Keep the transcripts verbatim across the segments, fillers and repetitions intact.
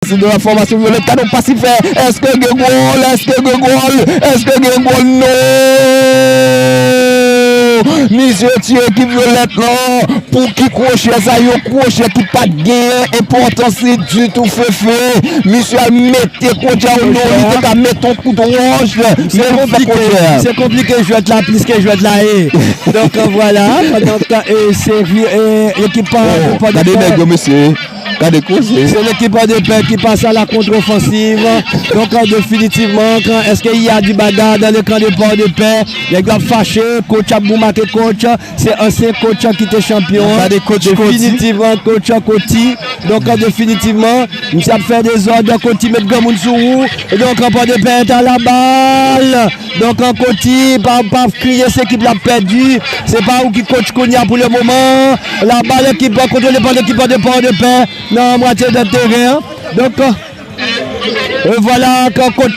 Pase de la fòmasyon Vyolèt, gade yon pas li fè. Èske gen gòl? Èske gen gòl? Èske gen gòl? Non! Misye tiye ekip Vyolèt lan. Pou ki kwochè sa? Yon kwochè ki pa t genyen enpòtans li ditou, Fefe. Misye al mete kwochè a, non, li te ka mete yon kout wòch. Se konplike, se konplike jwèt la plis ke jwèt la ye. Donk, vwala, pandan ke, e, se vi-, e, ekip, e, Pòdepè. Gade nèg yo, mesye. Gade koze. Se lekip Pòdepè ki pase a la contre-offensive. Donk, definitivman, kan, èske il y a du bagarre dans le camp de Port-de-Paix? Nèg yo ap fache, coach ap boumake coach. Se ansyen coach ki te chanpyon an. Gade coach Coty. Definitivman, coach Coty. Donk, definitivman, misye ap fè dezòd, Coty met granmoun sou ou. Donk, Pòdepè est à la balle. Donk, Coty, pa, pa kriye, se ekip la pèdi. Se pa ou ki coach kounye a pou le moman. La balle ki pa kontwole pa lekip de Pòdepè nan mwatye de teren an. Donk, e vwala,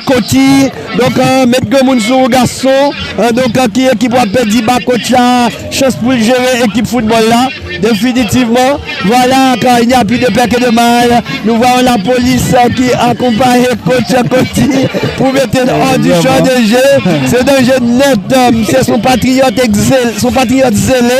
Coty. Donk, met granmoun sou ou, gason. E, donk, ki ekip w ap pèdi ba coach la? Chans pou l jere ekip foutbòl la. Definitivman, vwala, quand il n'y a plus de peur que de mal, nou vwè yon lapolis, e, ki akonpaye coach Coty pou mete l hors du champ de jeu. Se danje nèt, e, misye se yon patriyòt egzel-, se yon patriyòt zele.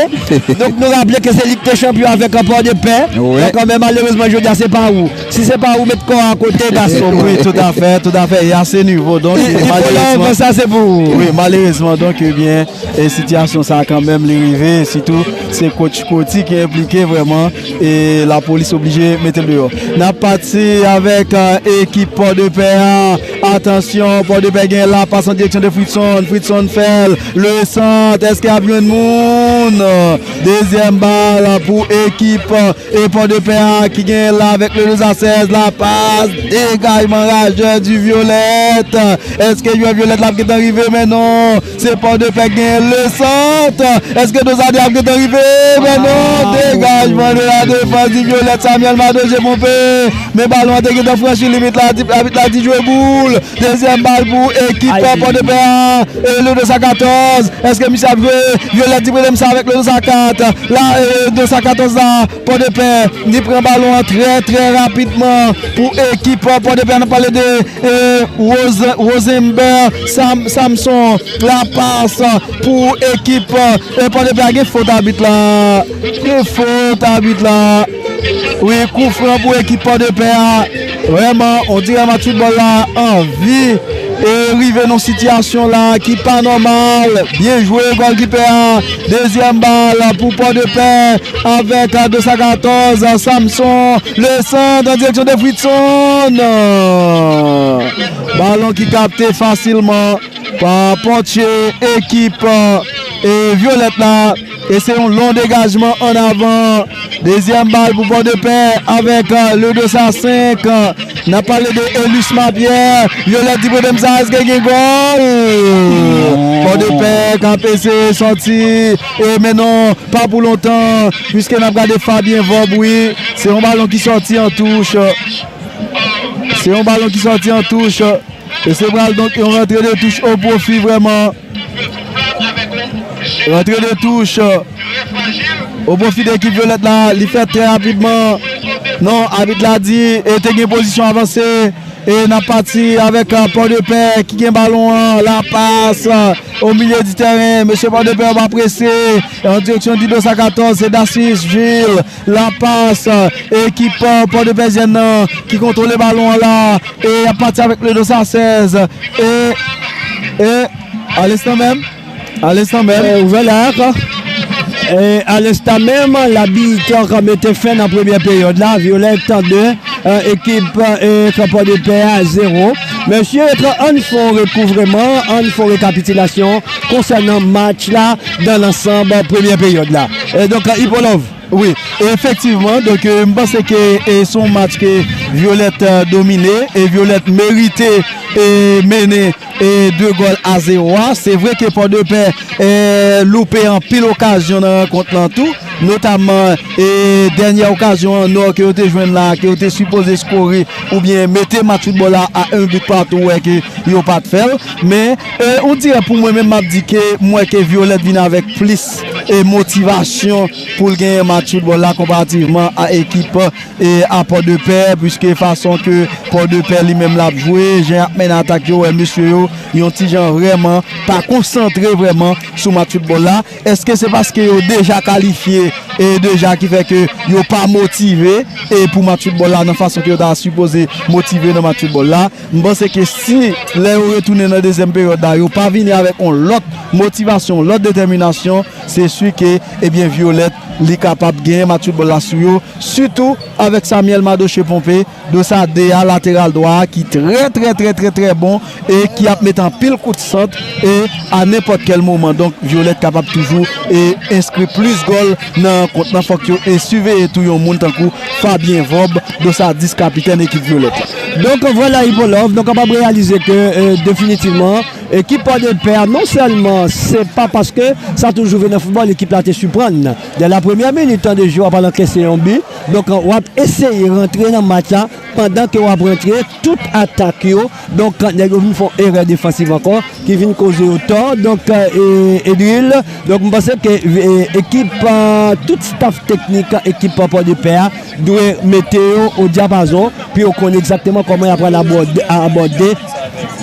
Donk, nou raple ke se li ki te chanpyon avèk Pòdepè. Wi. Donk, men malerezman, jodi a, se pa ou. Si se pa ou, met kò a kote, gason. Wi, toutafè, toutafè. E a se nivo, donk, malerezman. Sa se pou ou. Wi, malerezman, donk, ebyen, e sitiyasyon sa a kanmenm, li rive, sitou, se coach Coty ki enplike vrèman, e lapolis oblije mete l deyò. N ap pati avèk, e, ekip Pòdepè a. Atansyon, Pòdepè gen la pas an direksyon de Fritson. Fritson fè l. Le sant, èske ap jwenn moun? Dezyèm bal pou ekip, e, Pòdepè a ki gen la avèk le de sa sèz. La pas, degajman rajè di Vyolèt. Èske jwè Vyolèt la ap gentan rive? Men non. Se Pòdepè k genyen le sant. Èske Dozade ap gentan rive? Men non, degajman de la defans di Vyolèt, Samuel Mado, je ponpe. Men balon an te gentan franchi limit la, di-, abit la di jwe boul. Dezyèm bal pou ekip Pòdepè a. E le de sa katòz. Èske misye ap jwe? Vyolèt di premye sa avèk le de sa kat. La, e, de sa katòz la. Pòdepè, li pran balon an trè, trè rapidman pou ekip Pòdepè. N ap pale de, e, Rose-, Rosenberg Sam-, Samson. La pas pou ekip, e, Pòdepè. Gen fot abit la. Gen fot abit la. Wi, kou fran pou ekip Pòdepè a. Vrèman, on dirè match foutbòl la anvi e rive nan sitiyasyon la ki pa nòmal. Byen jwe, gòlkipè a. Dezyèm bal pou Pòdepè avèk, a, de sa katòz, Samson. Le sant an direksyon de Fritson. Balon ki kapte fasilman pa pòtye ekip, e, Vyolèt la. E se yon long degajman an avan. Dezyèm bal pou Pòdepè avèk, e, le de sa senk. N ap pale de Elus Mapyè. Vyolèt di pwoblèm sa, èske gen gòl? Pòdepè k ap eseye sòti. E men non, pa pou lontan. Piske n ap gade Fabien Vorbe, wi. Se yon balon ki sòti an touch. Se yon balon ki sòti an touch. E se pral donk yon rantre de touch o pwofi vrèman. Rantre de touch o pwofi de ekip Vyolèt la. Li fèt trè rapidman. Non, abit la di, e te gen pozisyon avanse. E n ap pati avèk, e, Pòdepè ki gen balon an. La pas, e, o milye di tèren. Mesye Pòdepè yo pa prese. E an direksyon di de sa katòz, se Dasis Jil. La pas, e, ekip, e, Pòdepèzyèn nan ki kontwole balon an la. E y ap pati avèk le de sa sèz. E, e, a lenstan menm. A lenstan menm. E, ouvè la, e, a lenstan menm, labit mete fen nan premyè peryòd la. Vyolèt de, e, ekip, e, Pòdepè a zewo. Mesye, ann fè yon rekouvreman, ann fè yon rekapitilasyon konsènan match la, dan lansanb, premyè peryòd la. E donk, Hippo Love. Wi, efektivman, donk, e, m panse ke, e, se yon match ke Vyolèt, e, domine, e Vyolèt merite, e, mennen, e, de gòl a zewo a. Se vre ke Pòdepè, e, loupe anpil okazyon nan rankont lan tou, notamman, e, dènyè okazyon an nò ke yo te jwenn la, ke yo te sipoze skore oubyen mete match foutbòl la a un but partout, ou wè ke yo pa t fè l. Men, e, on dirè pou mwen menm, m ap di ke m wè ke Vyolèt vin avèk plis e motivasyon pou l genyen match foutbòl la konparativman a ekip e a Pòdepè, piske fason ke Pòdepè li menm l ap jwe, jan y ap mennen atak yo, wè mesye yo, yon ti jan vrèman pa konsantre vrèman sou match foutbòl la. Èske se paske yo deja kalifye e deja ki fè ke yo pa motive e pou match foutbòl la nan fason ke yo ta sipoze motive nan match foutbòl la? M panse ke si lè yo retounen nan dezyèm peryòd la, yo pa vini avèk yon lòt motivasyon, lòt detèminasyon, se si ke, ebyen, Vyolèt, li kapab genyen match foutbòl la sou yo, sitou avèk Samuel Madoche Pompé, Dosade a, lateral dwa a, ki trè, trè, trè, trè, trè bon e ki ap met anpil kout sant e a nenpòt kèl moman. Donk, Vyolèt kapab toujou e enskri plis gòl nan rankont lan. Fòk yo e siveye tou yon moun tankou Fabien Vob, Dosadis, kapitèn ekip Vyolèt la. Donk, vwala, Hippo Love, nou kapab reyalize ke, e, definitivman, ekip Pòdepè a, non sèlman se pa paske sa toujou vle nan foutbòl, ekip la te siprann. Dè la premyè minit de jeu, w ap al ankese yon bi. Donk, w ap eseye rantre nan match la, pandan ke w ap rantre, tout atak yo. Donk, nèg yo vin fè yon erè defansiv ankò, ki vin koze yo tò. Donk, e, Edril, donk, m panse ke, e, ekip, e, tout staff teknik ekip Pòdepè a dwe mete yo o dyapazon pou yo konn egzakteman kòman y ap pral abòde, abòde,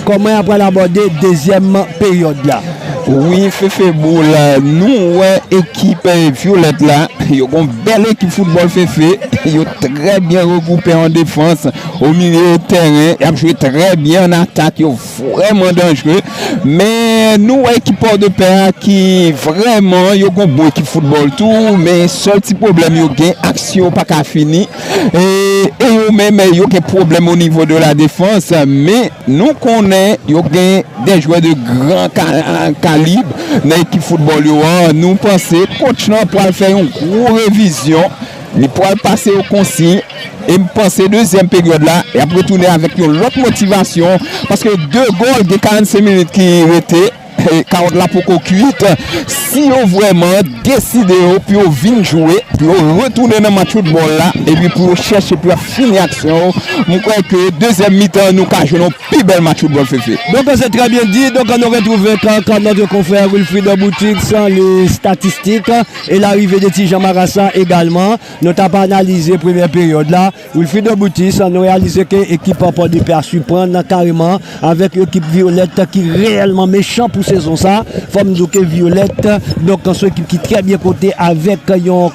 kòman y ap pral abòde dezyèm peryòd la. Wi, Fefe Boul, nou wè ekip, e, Vyolèt la, yo gon bèl ekip foutbòl, Fefe, yo trè byen regwoupe an defans, o milye de tèren, y ap jwe trè byen an atak, yo vrèman danjre. Men nou wè ekip Pòdepè a ki vrèman, yo gon bon ekip foutbòl tou, men sèl ti pwoblèm yo gen, aksyon yo pa ka fini. E, e yo menm, yo gen pwoblèm o nivo de la defans, men nou konnen yo gen de jwè de gran ka-, kalib nan ekip foutbòl yo an. Nou panse coach lan pral fè yon gwo revizyon. Li pral pase yo konsiy. E m panse dezyèm peryòd la, y ap retounen avèk yon lòt motivasyon. Paske de gòl, gen karannsenk minit ki rete. E, kawòt la poko kwit. Si yo vrèman deside yo pou yo vin jwe, pou yo retounen nan match foutbòl la, epi pou yo chèche pou yo fini aksyon yo, m kwè ke dezyèm mitan, nou ka jwenn yon pi bèl match foutbòl, Fefe. Donc, c'est très bien dit. Donc, nous retrouvons quand, quand notre confrère Wilfried Boutix, les statistiques et l'arrivée de Tijan Marasa également. Nou t ap analize premyè peryòd la. Wilfried Boutix, nou reyalize ke ekip Pòdepè a siprann kareman avèk ekip Vyolèt ki reyèlman mechan pou sezon sa. Fò m di w ke Vyolèt, donk, se yon ekip ki trè byen kote avèk yon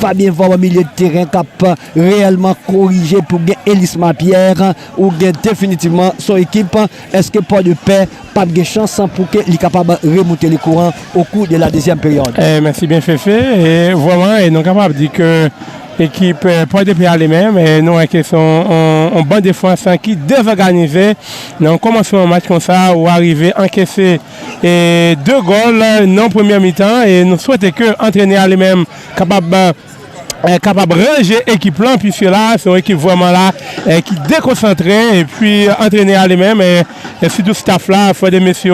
Fabien Vob milye de teren k ap reyèlman korije pou gen Elisma Pierre ou gen definitivman se yon ekip. Èske Pòdepè p ap gen chans pou ke li kapab remoute le kouran au cours de la deuxième période? Eh, mèsi byen, Fefe. E vrèman, e nou kapab di ke ekip, eh, Pòdepè a li menm, e nou wè ke se yon, yon, yon bon defans, eh, ki dezòganize nan yon kòmansman match konsa, ou arive ankese, eh, de gòl, eh, nan premyè mitan, e nou swete ke antrenè a li menm kapab, eh, eh, kapab ranje ekip lan, piske la, se yon ekip vrèman la, eh, ki dekonsantre, epi antrenè a li menm, eh, e sitou staff la, fò de mesye,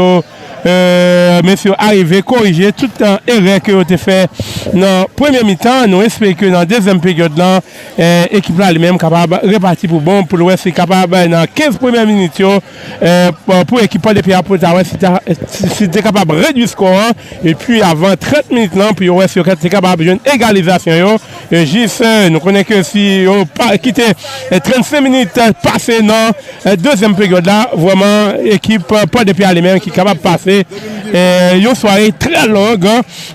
eh, mesye arive korije tout, eh, erè ke yo te fè nan premye mitan. Nou espere ke nan dezyèm peryòd lan, eh, ekip la li menm kapab repati pou bon, pou l wè si kapab, eh, nan kenz premyè minit yo, eh, pou, pou ekip Pòdepè a pou ta wè si ta, si, si te kapab redui skò an, epi avan trant minit lan, pou yo wè si yo ka, te kapab jwenn egalizasyon yo. E jis, eh, nou konnen ke si yo pa kite, eh, trannsenk minit, eh, pase nan, eh, dezyèm peryòd la, vrèman, ekip, eh, Pòdepè a li menm ki kapab pase, eh, yon sware trè long,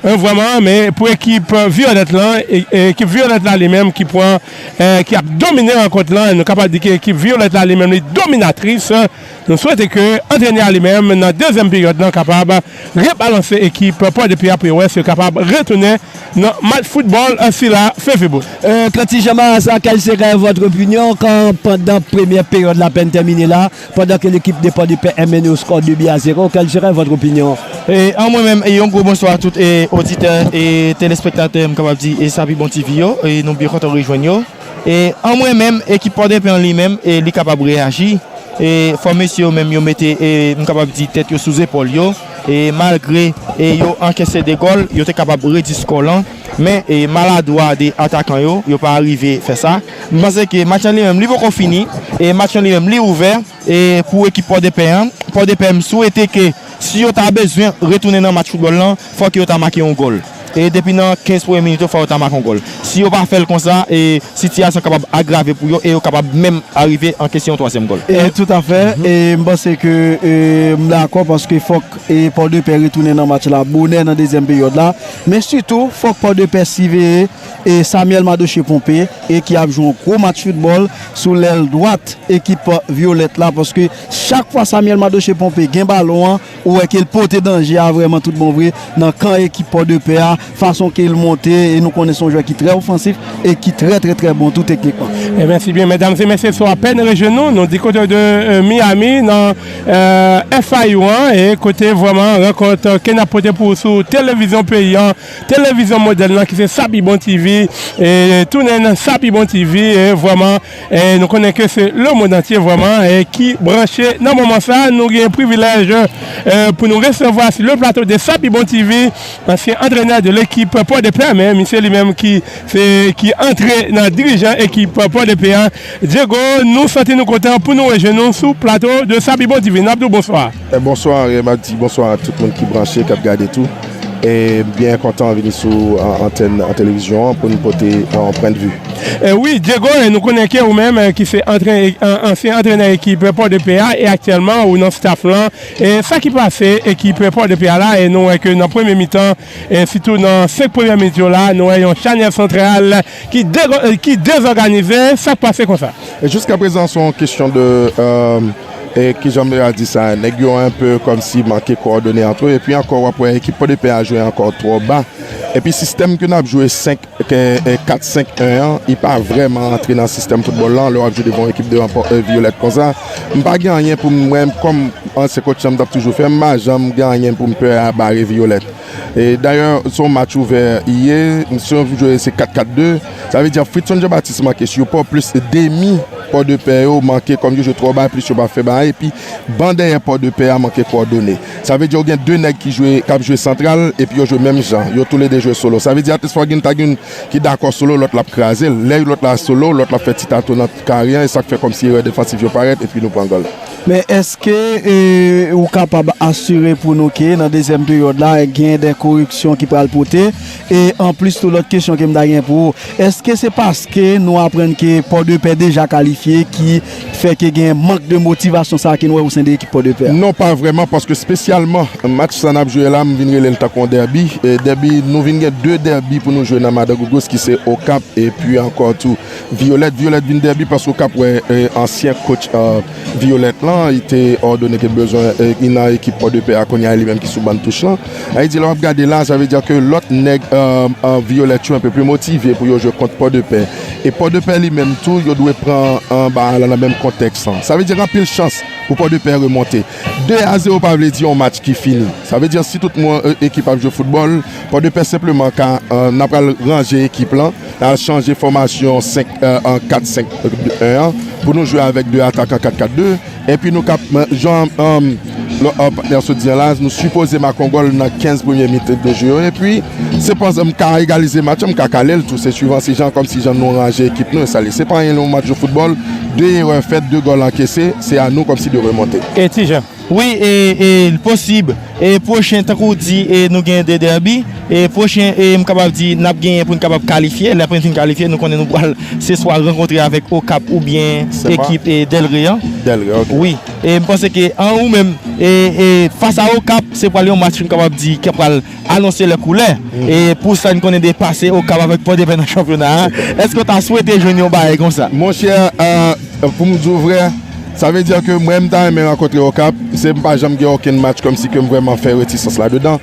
eh, vrèman, men pou ekip, eh, Vyolèt lan, e, e ekip Vyolèt la li menm ki pran, eh, ki ap domine rankont lan, nou kapab di ke ekip Vyolèt la li menm li dominatris, eh, Nou swete ke antrenè a li menm nan dezyèm peryòd lan kapab rebalanse ekip Pòdepè a pou yo wè si yo kapab retounen nan match foutbòl, eh, sila, Fefe Boul. Euh, quand Tijan Marasa, quelle serait votre opinion quand, pendant première période la peine terminée là, pendant que l'équipe de Port-de-Paix est menée au score deux buts à zéro, quelle serait votre opinion? E an mwen menm, e yon gwo bonswa a tout, e oditè, e telespektatè, m kapab di, e Sapi Bon T V yo, e nou byen kontan rejwenn yo. E an mwen menm, ekip Pòdepè an li menm, e li kapab reyaji. E fò mesye yo menm yo mete, e m kapab di, tèt yo sou zepòl yo. E malgre, e yo ankese de gòl, yo te kapab redui skò lan. Men, e maladwa de atakan yo, yo pa rive fè sa. M panse ke match lan li menm, li poko fini. E match lan li menm, li ouvè. E pou ekip Pòdepè an, Pòdepè, m swete ke si yo ta bezwen retounen nan match foutbòl lan, fòk yo ta make yon gòl. E depi nan kenz premye minit yo, fò yo ta make yon gòl. Si yo pa fè l konsa, e sitiyasyon kapab agrave pou yo e yo kapab menm arive an kesyon twazyèm gòl. E toutafè, e m panse ke e, m dakò paske fòk e Pòdepè retounen nan match la bonè nan dezyèm peryòd la. Men sitou, fòk Pòdepè siveye e Samuel Madoche Pompé e ki ap jwe yon gwo match foutbòl sou lèl dwat ekip Vyolèt la, paske chak fwa Samuel Madoche Pompé gen balon an, ou wè ke l pote danje a vrèman tout bon vre nan kan ekip Pòdepè a, fason ke l monte, e nou konnen se yon jwè ki trè ofansif e ki trè, trè, trè bon tou teknikman. E mèsi byen, medam e mesye, si w apèn rejwenn nou, nou di kote de e, Miami, nan e, F I U an, e kote vrèman rankont ke n ap pote pou ou sou televizyon peyi an, televizyon modèl lan ki se Sa Pi Bon T V, e tounen nan Sa Pi Bon T V, e vrèman, e nou konnen ke se lemonn antye vrèman e ki branche nan moman sa, nou gen privilèj e, pou nou resevwa sou le plato de Sa Pi Bon T V, ansyen antrenè de lekip Pòdepè, men misye li menm ki se ki antre nan dirijan ekip Pòdepè a. Diego, nou santi nou kontan pou nou rejwenn nou sou plato de Sa Pi Bon T V. N ap di w bonswa. E bonswa, e m ap di bonswa a tout moun ki branche, k ap gade tou. E m byen kontan vini sou an- antèn an televizyon an pou n pote yon pwennvi. E wi, Diego, e nou konnen ke ou menm e, ki se antre- an- ansyen antrenè ekip Pòdepè a e aktyèlman ou nan staff lan. E sa ki pase ekip Pòdepè a la, e nou wè ke nan premye mitan, e sitou nan senk premyè minit yo la, nou wè yon chanyè santral ki, de- ki dezòganize. Sa k pase konsa? E jiskaprezan, se yon kesyon de, e, e kijan m a di sa, nèg yo enpe kòmsi manke kowòdone ant yo, epi ankò, w ap wè ekip Pòdepè a jwe ankò twò ba. Epi sistèm ke n ap jwe senk, ke, e, kat senk en an, li pa vrèman antre nan sistèm foutbòl lan, lè w ap jwe devan yon ekip de Vyolèt konsa. M pa gen anyen pou m, mwen, kòm ansyen kòch, jan m t ap toujou fè, m pa janm gen anyen pou m pè a bare Vyolèt. E dayè, se yon match ouvè li ye, se yon jwe, se kat kat de. Sa vle di Fritson Jean Baptiste manke sou yo, pa plis demi Pòdepè yo manke, kòm yo jwe twò ba, plis yo pa fè bagay, epi ban dèyè Pòdepè a manke kowòdone. Sa vle di ou gen de nèg ki jwe, k ap jwe santral, epi yo jwe menm jan. Yo toulede jwe solo. Sa vle di atlis fò gen ta gen ki dakò solo, lòt la ap kraze l. Lè lòt la solo, lòt la ap fè ti tato nan kare an, e sa k fè kòmsi erè defansiv yo parèt, epi nou pran gòl. Men èske e, ou kapab asire pou nou ke nan dezyèm peryòd la, gen de koreksyon ki pral pote? E anplis, tou lòt kesyon ke m ta gen pou ou, èske se paske nou aprann ke Pòdepè deja kalifye ki fè ke gen mank de motivasyon sa a ke nou wè o sen de ekip Pòdepè a? Non, pa vrèman, paske espesyalman match sa n ap jwe la, m vin rele l tankou yon dèbi. E dèbi, nou vin gen de dèbi pou nou jwe nan Madan Gougous, ki se Okap epi ankò tou Vyolèt. Vyolèt vin dèbi paske Okap wè e, ansyen kòch e, Vyolèt lan, li te òdone ke bezwen e, li nan ekip Pòdepè a kounye a, li menm ki sou bann touch lan. Sa vle di, lè w ap gade la, sa vle di ke lòt nèg e, e, Vyolèt yo enpe pli motive pou yo jwe kont Pòdepè. E Pòdepè li menm tou, yo dwe pran e, bagay la nan menm kontèks lan. Sa vle di anpil chans pou Pòdepè remonte. De a zewo pa vle di yon match ki fini. Sa vle di si tout moun e, ekip ap jwe foutbòl, Pòdepè senpleman ka e, n ap pral ranje ekip lan, n al chanje fòmasyon senk e, an kat senk en an pou nou jwe avèk de atakan kat kat de. Epi nou kap, jan e, lò, e, patnè sot di an la, nou sipoze make yon gòl nan kenz premye minit de jwe yo. Epi se pandan m ka egalize match lan, m ka kale l tou. Se swivan si jan, kòmsi jan nou ranje ekip nou, e sa l ye. Se pa anyen, yon match de foutbòl, de erè fèt, de gòl ankese, se a nou kòmsi de remonte. E Ti Jan? Wi, e, e l posib. E pwochen, tankou w di, e nou gen de dèbi. E pwochen, e m kapab di, n ap genyen pou n kapab kalifye. Lè pou n fin kalifye, nou konnen nou pral se swa rankontre avèk Okap oubyen Senpa. Ekip e Dèlre an. Dèlre, ok. Wi. E m panse ke an ou menm, e, e fas a Okap, se pral yon match, m kapab di, ki pral anonse lè koulè. E pou sa n konnen de pase Okap avèk Pòdepè nan chanpyona a, èske w ta swete jwenn yon bagay konsa? Monchè, e, pou m di w vrè, sa vle di ke mwen, m ta renmen rankontre Okap. Se m pa janm gen okenn match kòmsi ke m vrèman fè retisans ladedan.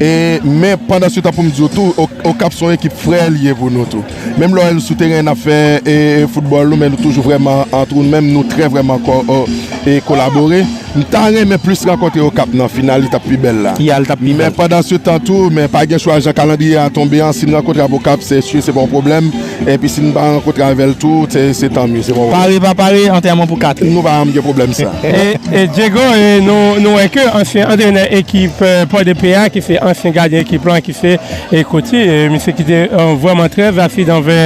E, men pandan se tan, pou m di w tou, O- Okap se yon ekip frè li ye pou nou tou. Menm lè w wè nou sou teren, n ap fè e, foutbòl nou, men nou toujou vrèman ant nou menm, nou trè vrèman ko- e, kolabore. M ta renmen plis rankontre Okap nan final, li t ap pi bèl la. Ya, li t ap pi bèl. Men pandan se tan tou, men pa gen chwa, jan kalandriye a tonbe an, si n rankontre ak Okap, se si, se pa yon pwoblèm. Epi si n pa rankontre avè l tou, se, se tan mye, se pa yon pwoblèm. Pare pa pare, antèman pou kat. Nou pa janm gen pwoblèm sa. E, e Diego, e nou, nou wè ke ansyen antrenè ekip e, Pòdepè a, ki se ansyen gadyen ekip lan, ki se e, Coty, e, misye ki te e, vrèman trè asidan anvè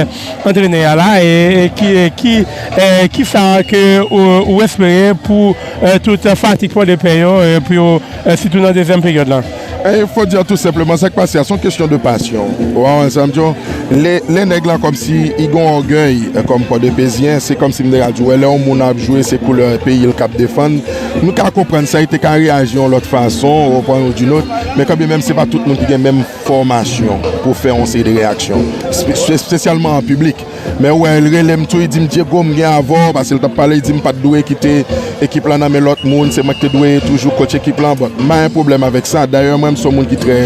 antrenè a la, e, e ki, e, ki, e, ki sa ke ou, ou espere pou e, tout fatig Pòdepè yo, e, pou yo, e, sitou nan dezyèm peryòd lan? E fò di tou senpleman, sa k pase a, se yon kesyon de pasyon. Ou konprann sa m di w? Lè, lè nèg la kòmsi li gen yon ògèy, e, kòm Pòdepezyen, se kòmsi m te ka di w, lè yon moun ap jwe, se koulè peyi l k ap defann. Nou ka konprann sa, li te ka reyaji yon lòt fason, ou konprann, ou di nou. Men kanmenm, se pa tout moun ki gen menm fòmasyon pou fè yon seri de reyaksyon. Espe-, espesyalman an piblik. Men ou wè, l rele m tou, li di m, "Diego, m gen avè w," paske l t ap pale, li di m pa t dwe kite ekip lan nan men lòt moun, se mwen ki te dwe toujou coach ekip lan. Bon, m pa gen pwoblèm avèk sa. Dayè, mwen, m se yon moun ki trè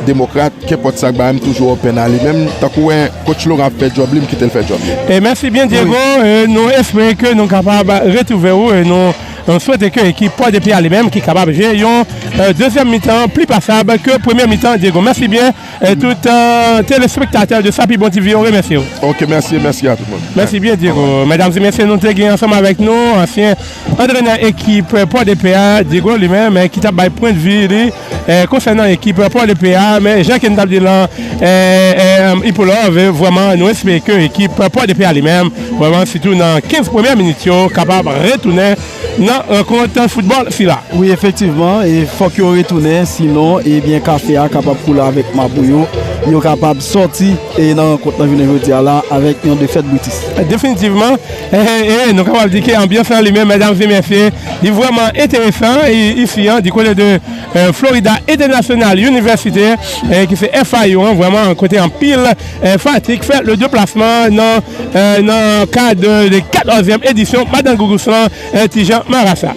demokrat, kenpòt sa k bay, m toujou open a li. Menm tankou wè coach Laurent ap fè djòb li, m kite l fè djòb li. E mèsi byen, Diego. Wi. E, nou espere ke nou kapab retwouve w. E nou, nou swete ke ekip Pòdepè a li menm ki kapab jwe yon, e, dezyèm mitan pli pasab ke premye mitan, Diego. Mèsi byen. E tout, e, telespektatè de Sa Pi Bon T V yo remèsye w. Ok, mèsi, mèsi a tout moun. Mèsi byen, Diego. Medam e mesye, nou te gen ansanm avèk nou ansyen antrenè ekip Pòdepè a, Diego li menm, e, ki t ap bay pwendvi li, e, konsènan ekip Pòdepè a, men jan ke n t ap di lan, e, e, Ipolòv, e, vrèman, nou espere ke ekip Pòdepè a li menm, vrèman, sitou nan kenz premyè minit yo, kapab retounen nan rankont foutbòl sila. Wi, efektivman, e fòk yo retounen, sinon, ebyen, kafe a kapab koule avèk mabou yo. Yo kapab sòti, e nan rankont nan jounen jodi a la avèk yon defèt britis. Definitivman, e, e, e, nou kapab di ke anbyans lan li menm, medam e mesye, li vrèman enteresan, e, isi, an, di kote de, e, Florida International University, e, ki se F I U, an, vrèman, kote anpil, e, fanatik fè le deplasman nan, e, nan kad de katòzyèm edisyon Madan Gougous lan, e, Ti Jan Marasa.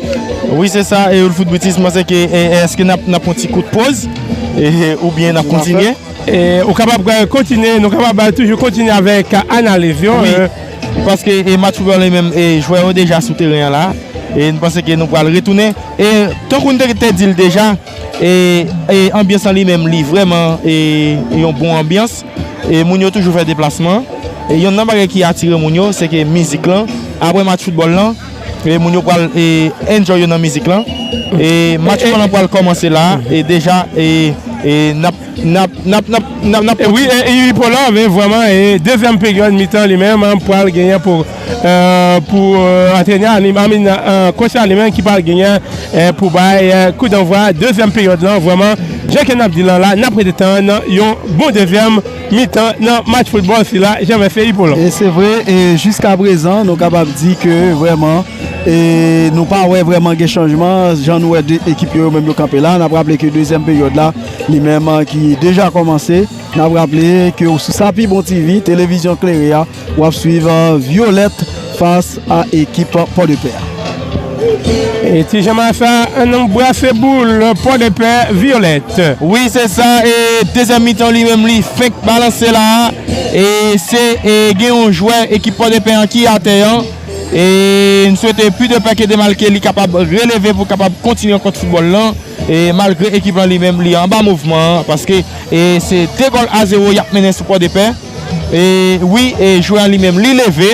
Wi, se sa, e, Wilfrid Britis, m panse ke, e, e, èske n ap, n ap pran ti kout poz, e, oubyen n ap kontinye? E, ou kapab, e, kontinye, nou kapab, e, toujou kontinye avèk, e, analiz yo. Wi, e, paske, e, match foutbòl li menm, e, jwè yo deja sou teren an la, e, n panse ke nou pral retounen. E, tankou n te, te di l deja, e, e, anbyans lan li menm, li vrèman, e, yon bon anbyans. E moun yo toujou fè deplasman. E yonn nan bagay ki atire moun yo, se ke mizik lan, apre match foutbòl lan, e moun yo pral, e, enjoy yo nan mizik lan. E match foutbòl lan pral kòmanse la, e deja, e, e n ap, n ap, n ap, n ap, n ap, n ap. E wi, e, e, Ipolòv, e vrèman, e dezyèm peryòd mitan li menm, an, pral genyen pou, e, pou, e, antrenè, I mean, e, kòch la li menm ki pral genyen, e, pou bay, e, kout danvwa dezyèm peryòd lan, vrèman, jan ke n ap di lan la, n ap rete tann yon bon dezyèm mitan nan match foutbòl sila, Jean Mercier Hippolyte. E se vre, e jiska prezan, nou kapab di ke vrèman, e nou pa wè vrèman gen chanjman, jan nou wè de ekip yo, yo menm yo kanpe la. N ap raple ke dezyèm peryòd la, li menm, ki deja kòmanse. N ap raple ke sou Sa Pi Bon T V, televizyon klere a, w ap swiv, e, Vyolèt fas a ekip Pòdepè a. E Ti Jan Marasa, ann anbrase boul Pòdepè, Vyolèt. Wi, se sa, e dezyèm mitan li menm li fenk balanse la. E se, e gen yon jwè ekip Pòdepè an ki atè an. E n swete Pòdepè ke demalke li kapab releve pou kapab kontinye rankont foutbòl lan. E malgre ekip lan li menm li anba mouvman an, paske, e se de gòl a zewo y ap mennen sou Pòdepè. E wi, e jwè an li menm li leve.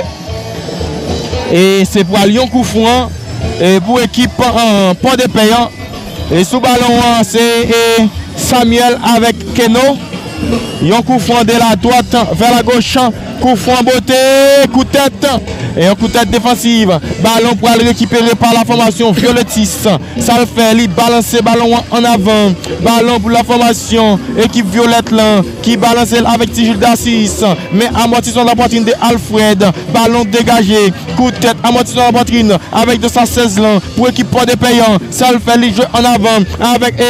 E se pral yon kou fran, e pou ekip, e, Pòdepè an. E sou balon an, se, e, Samuel avèk Keno. Yon kou fran de la dwat vè la goch. Kou fran bote, kou tèt. E yon kou tèt defansiv. Balon pral rekipere pa la fòmasyon Vyoletis. Sa l fè, li balanse balon an ann avan. Balon pou la fòmasyon ekip Vyolèt lan ki balanse l avèk Ti Jil Dasis. Men amòtisman la pwatrin de Alfred. Balon degaje. Kou tèt, amòtisman la pwatrin avèk de sa sèz lan pou ekip Pòdepè an. Sa l fè, li jwe ann avan avèk, e,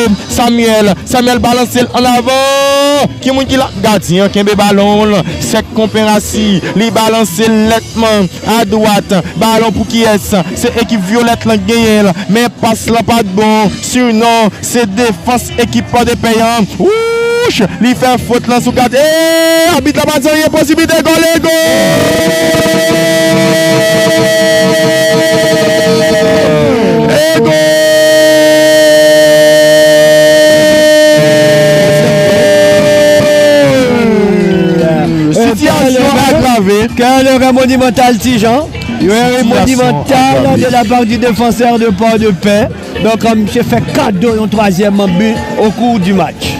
e, Samuel. Samuel balanse l ann avan. Ki moun ki la? Gadyen an kenbe balon l. Sèk konperasi. Li balanse l lètman. A dwat, balon pou kiyès? Se ekip Vyolèt lan k genyen l. Men pas lan pa t bon. Surnon, se defans ekip Pòdepè an. Wouch! Li fè fot lan sou gad. E abit la pa di anyen, posiblite gòl, e gòl! E gòl! Sitiyasyon agrave. Quelle erreur monumentale, Ti Jan. Une erreur monumentale de la part du défenseur de Port-de-Paix. Donk, euh, misye fè kado yon twazyèm bi au cours du match.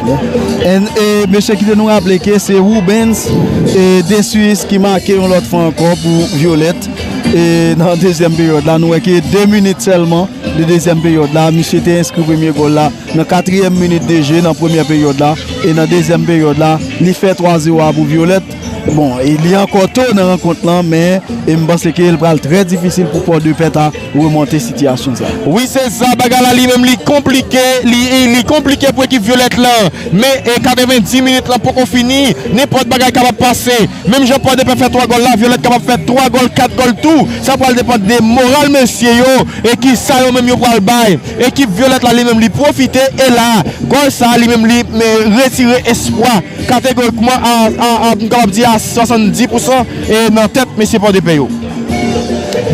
E, e mesye kite nou raple ke se Rubens, e, De Suisse ki make yon lòt fwa ankò pou Violette. E nan dezyèm peryòd la, nou wè ke de minit sèlman de dezyèm peryòd la, misye te enskri premye gòl la nan katriyèm minit de je nan premyè peryòd la. E nan dezyèm peryòd la, li fè twa zewo a pou Vyolèt. Bon, e li ankò to nan rankont lan, men e m panse ke l pral trè difisil pou Pòdepè ta remonte sitiyasyon sa. Wi, se sa, bagay la li menm li konplike, li, li konplike pou ekip Vyolèt lan. Men e katrevenndis minit lan poko fini, nenpòt bagay kapab pase. Menm jan Pòdepè fè twa gòl la, Vyolèt kapab fè twa gòl, kat gòl tou. Sa pral depann de moral mesye yo e kisa yo menm yo pral bay. Ekip Vyolèt la li menm li pwofite e la, gòl sa li menm li, men, retire espwa kategorikman a, a, a, m kapab di a swasanndis pousan e nan tèt mesye Pòdepè yo.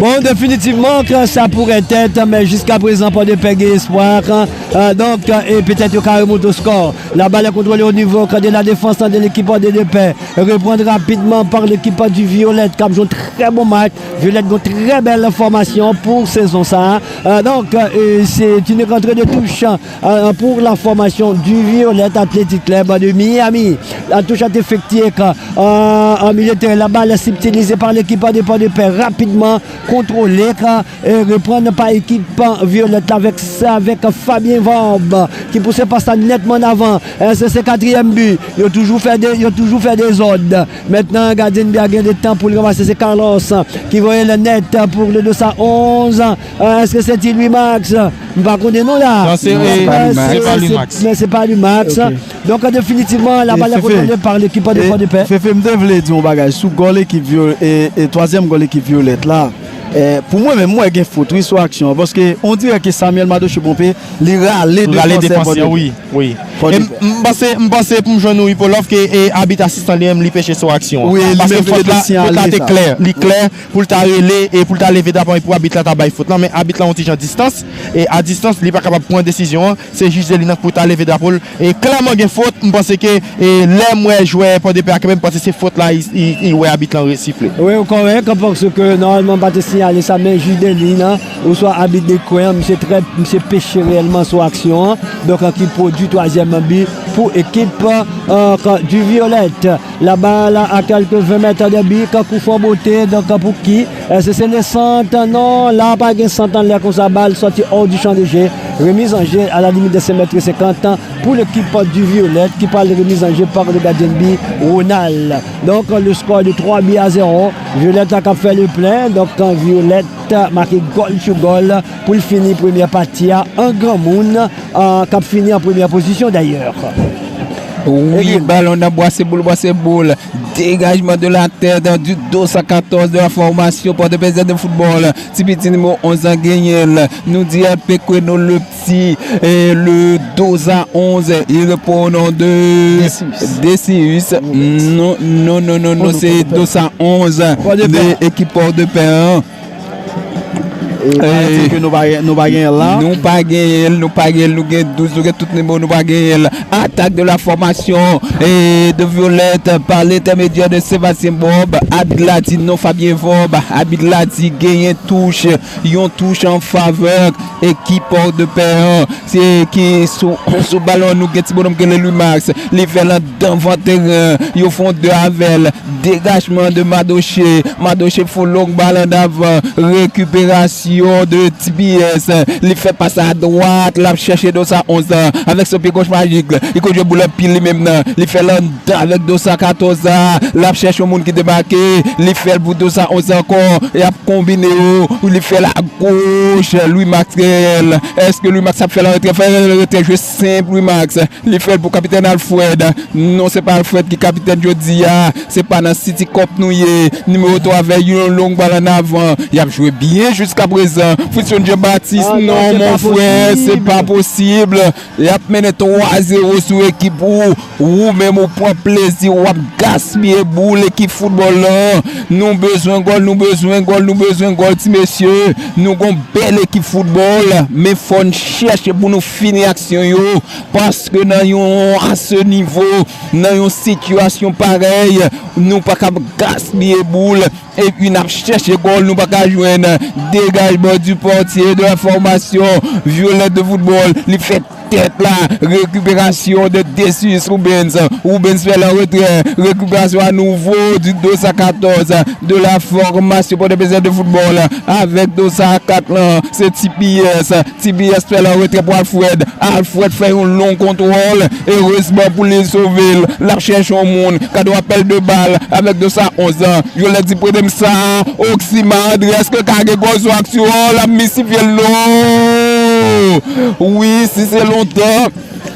Bon, definitivman, ke sa pourrait être, men jiska prezan, Pòdepè gen espwa. Euh, donk, euh, e petèt yo ka remonte au score. La balle est contrôlée au niveau de la défense de l'équipe de Depè. Reprann rapidman par l'équipe du Violet, k ap jwe yon trè bon match. Violet gen yon trè bèl fòmasyon pou sezon sa. Euh, donk, euh, c'est une rentrée de touche, euh, pour la formation du Violet Athletic Club de Miami. La touche a été effectuée, euh, en milieu de terrain. La balle subtilisée par l'équipe de Port-de-Paix. Rapidement contrôlée, euh, e reprann pa ekip Violet la avèk sa, avèk Fabien Vorbe ki pouse pas la nètman an avan. Èske se katriyèm bi? Yo toujou fè de, yo toujou fè dezòd. Mentnan, gadyen bi a gen de tan pou l ranmase, se Carlos ki voye l nèt pou le dos à onze. Èske se ti Louis Max? M pa konnen non la. Non, se, Men eh, se pa se, Louis se, Max. Men se pa Louis Max. Ok. Donk, definitivman, la E balle est Fefe, contrôlée par l'équipe de e Port-de-Paix. Fefe, m te vle di yon bagay sou gòl ekip Vyo-, e, e twazyèm gòl ekip Violet la. E, pou mwen menm, mwen gen fot, wi, sou aksyon an, paske on dirè ke Samuel Madoche Pompé, li rale Rale defansè defansè, Port-de-Paix. Wi, wi. Port-de-Paix. E m, m panse, m panse pou m jwenn ou, Hipolov, ke, e, abit asistan li menm, li peche sou aksyon an. Wi, li Paske menm fot li la, te fot la te sinyale sa. Klè, li klè, pou l ta rele, e pou l ta leve drapo an, e pou abit la ta bay fot lan, men abit la yon ti jan distans, e a distans, li pa kapab pran desizyon an, se jij de li nan pou ta leve drapo l, e klèman gen fot, m panse ke, e lè m wè jwè Pòdepè a kanmenm, m panse se fot la, i, i, i wè abit lan resifle. Wi, ou kòrèk, paske nòmalman m pa te siyale sa, men jij de li nan, oswa abit de kwen an, misye trè, misye peche reyèlman sou aksyon an, donk, ki pwodui twazyèm bi pou ekip, euh, du Violet. La balle à quelques vingt mètres de but, kou fon bote, donk, pou ki? Èske se le sant? Non, la pa gen sant anlè konsa, bal sòti hors du champ de jeu. Remise en jeu à la limite de cinq mètres cinquante pour l'équipe du Violet ki pral remise en jeu par le gardien de but, Ronald. Donk, le score de twa bi a zéro. Violet la k ap fè le plen. Donk, Violet make gòl sou gòl pou l fini premyè pati a an granmoun, euh, k ap fini an premyè pozisyon dayè. Wi, Edwin. Balon nan bwa, se boul, bwa, se boul. Dégagement de la tête du dos à quatorze de la formation Port-de-Paix de football. Ti piti nimewo onz an genyen l. Nou di Pekweno le petit, eh, le dos à onze. Il répond au nom de Decius. Decius. Non, non, non, non, non, se dos à onze de ekip Port-de-Paix, hein. E pa di ke nou pa gen, nou pa genyen l la. Nou pa genyen l, nou pa genyen l, nou gen douz, nou gen tout nimewo, nou pa genyen l. Attaque de la formation et de Violet par l'intermédiaire de Sébastien Vorbe. Abit la di non, Fabien Vorbe. Abit la di genyen touch, yon touch an favè ekip Port-de-Paix, hein. Se ki sou, sou balon nou gen ti bonòm ki rele Louis Max. Li fè l anndan van teren. Yo fè yon de avè l. Dégagement de Madoche. Madoche fè yon long bal an avan. Récupération de T B S. Li fè pas a dwat. L ap chèche dos à onze la. Avèk son pye gòch majik. Li konn jwe boul anpil li menm nan. Li fè l anndan avèk dos à quatorze la. L ap chèche yon moun ki debake. Li fè l pou dos à onze ankò. Y ap konbine yo. Li fè l a gòch. Louis Max genyen l. Èske Louis Max ap fè l an retrè? Fè l an retrè, jwe senp Louis Max. Li fè l pou kapitèn Alfred. Non, se pa Alfred ki kapitèn jodi a. Se pa nan City Cup nou ye. Nimewo twa avè yon long bal an avan. Y ap jwe byen jiska prezan. Fritson Jean Baptiste, ah, non, non, se pa posib. Non, mon frè, se pa posib. Y ap mennen twa zewo sou ekip ou. Ou menm ou pran plezi, w ap gaspiye boul ekip foutbòl lan. Nou bezwen gòl, nou bezwen gòl, nou bezwen gòl, ti mesye. Nou gon bèl ekip foutbòl, men fò n chèche pou nou fini aksyon yo. Paske nan yon, à ce niveau, nan yon sitiyasyon parèy, nou pa kab gaspiye boul. Epi n ap chèche gòl, nou pa ka jwenn. Dégagement du portier de la formation Violet de football. Li fè tèt la. Récupération de Jesus Rubens. Rubens fè l an retrè. Récupération à nouveau du deux cent quatorze de la formation Port-au-Prince de football. Avèk deux cent quatre lan, se T P S. T P S fè l an retrè pou Alfred. Alfred fè yon long kontwòl. Erezman pou li, sove l. L ap chèche yon moun. Kado apèl de bal avèk deux cent onze lan. Yo lè di prete m sa. Oxima André, èske ka gen gòzò aksyon? L ap mistifye l non. Wi, si se lontan,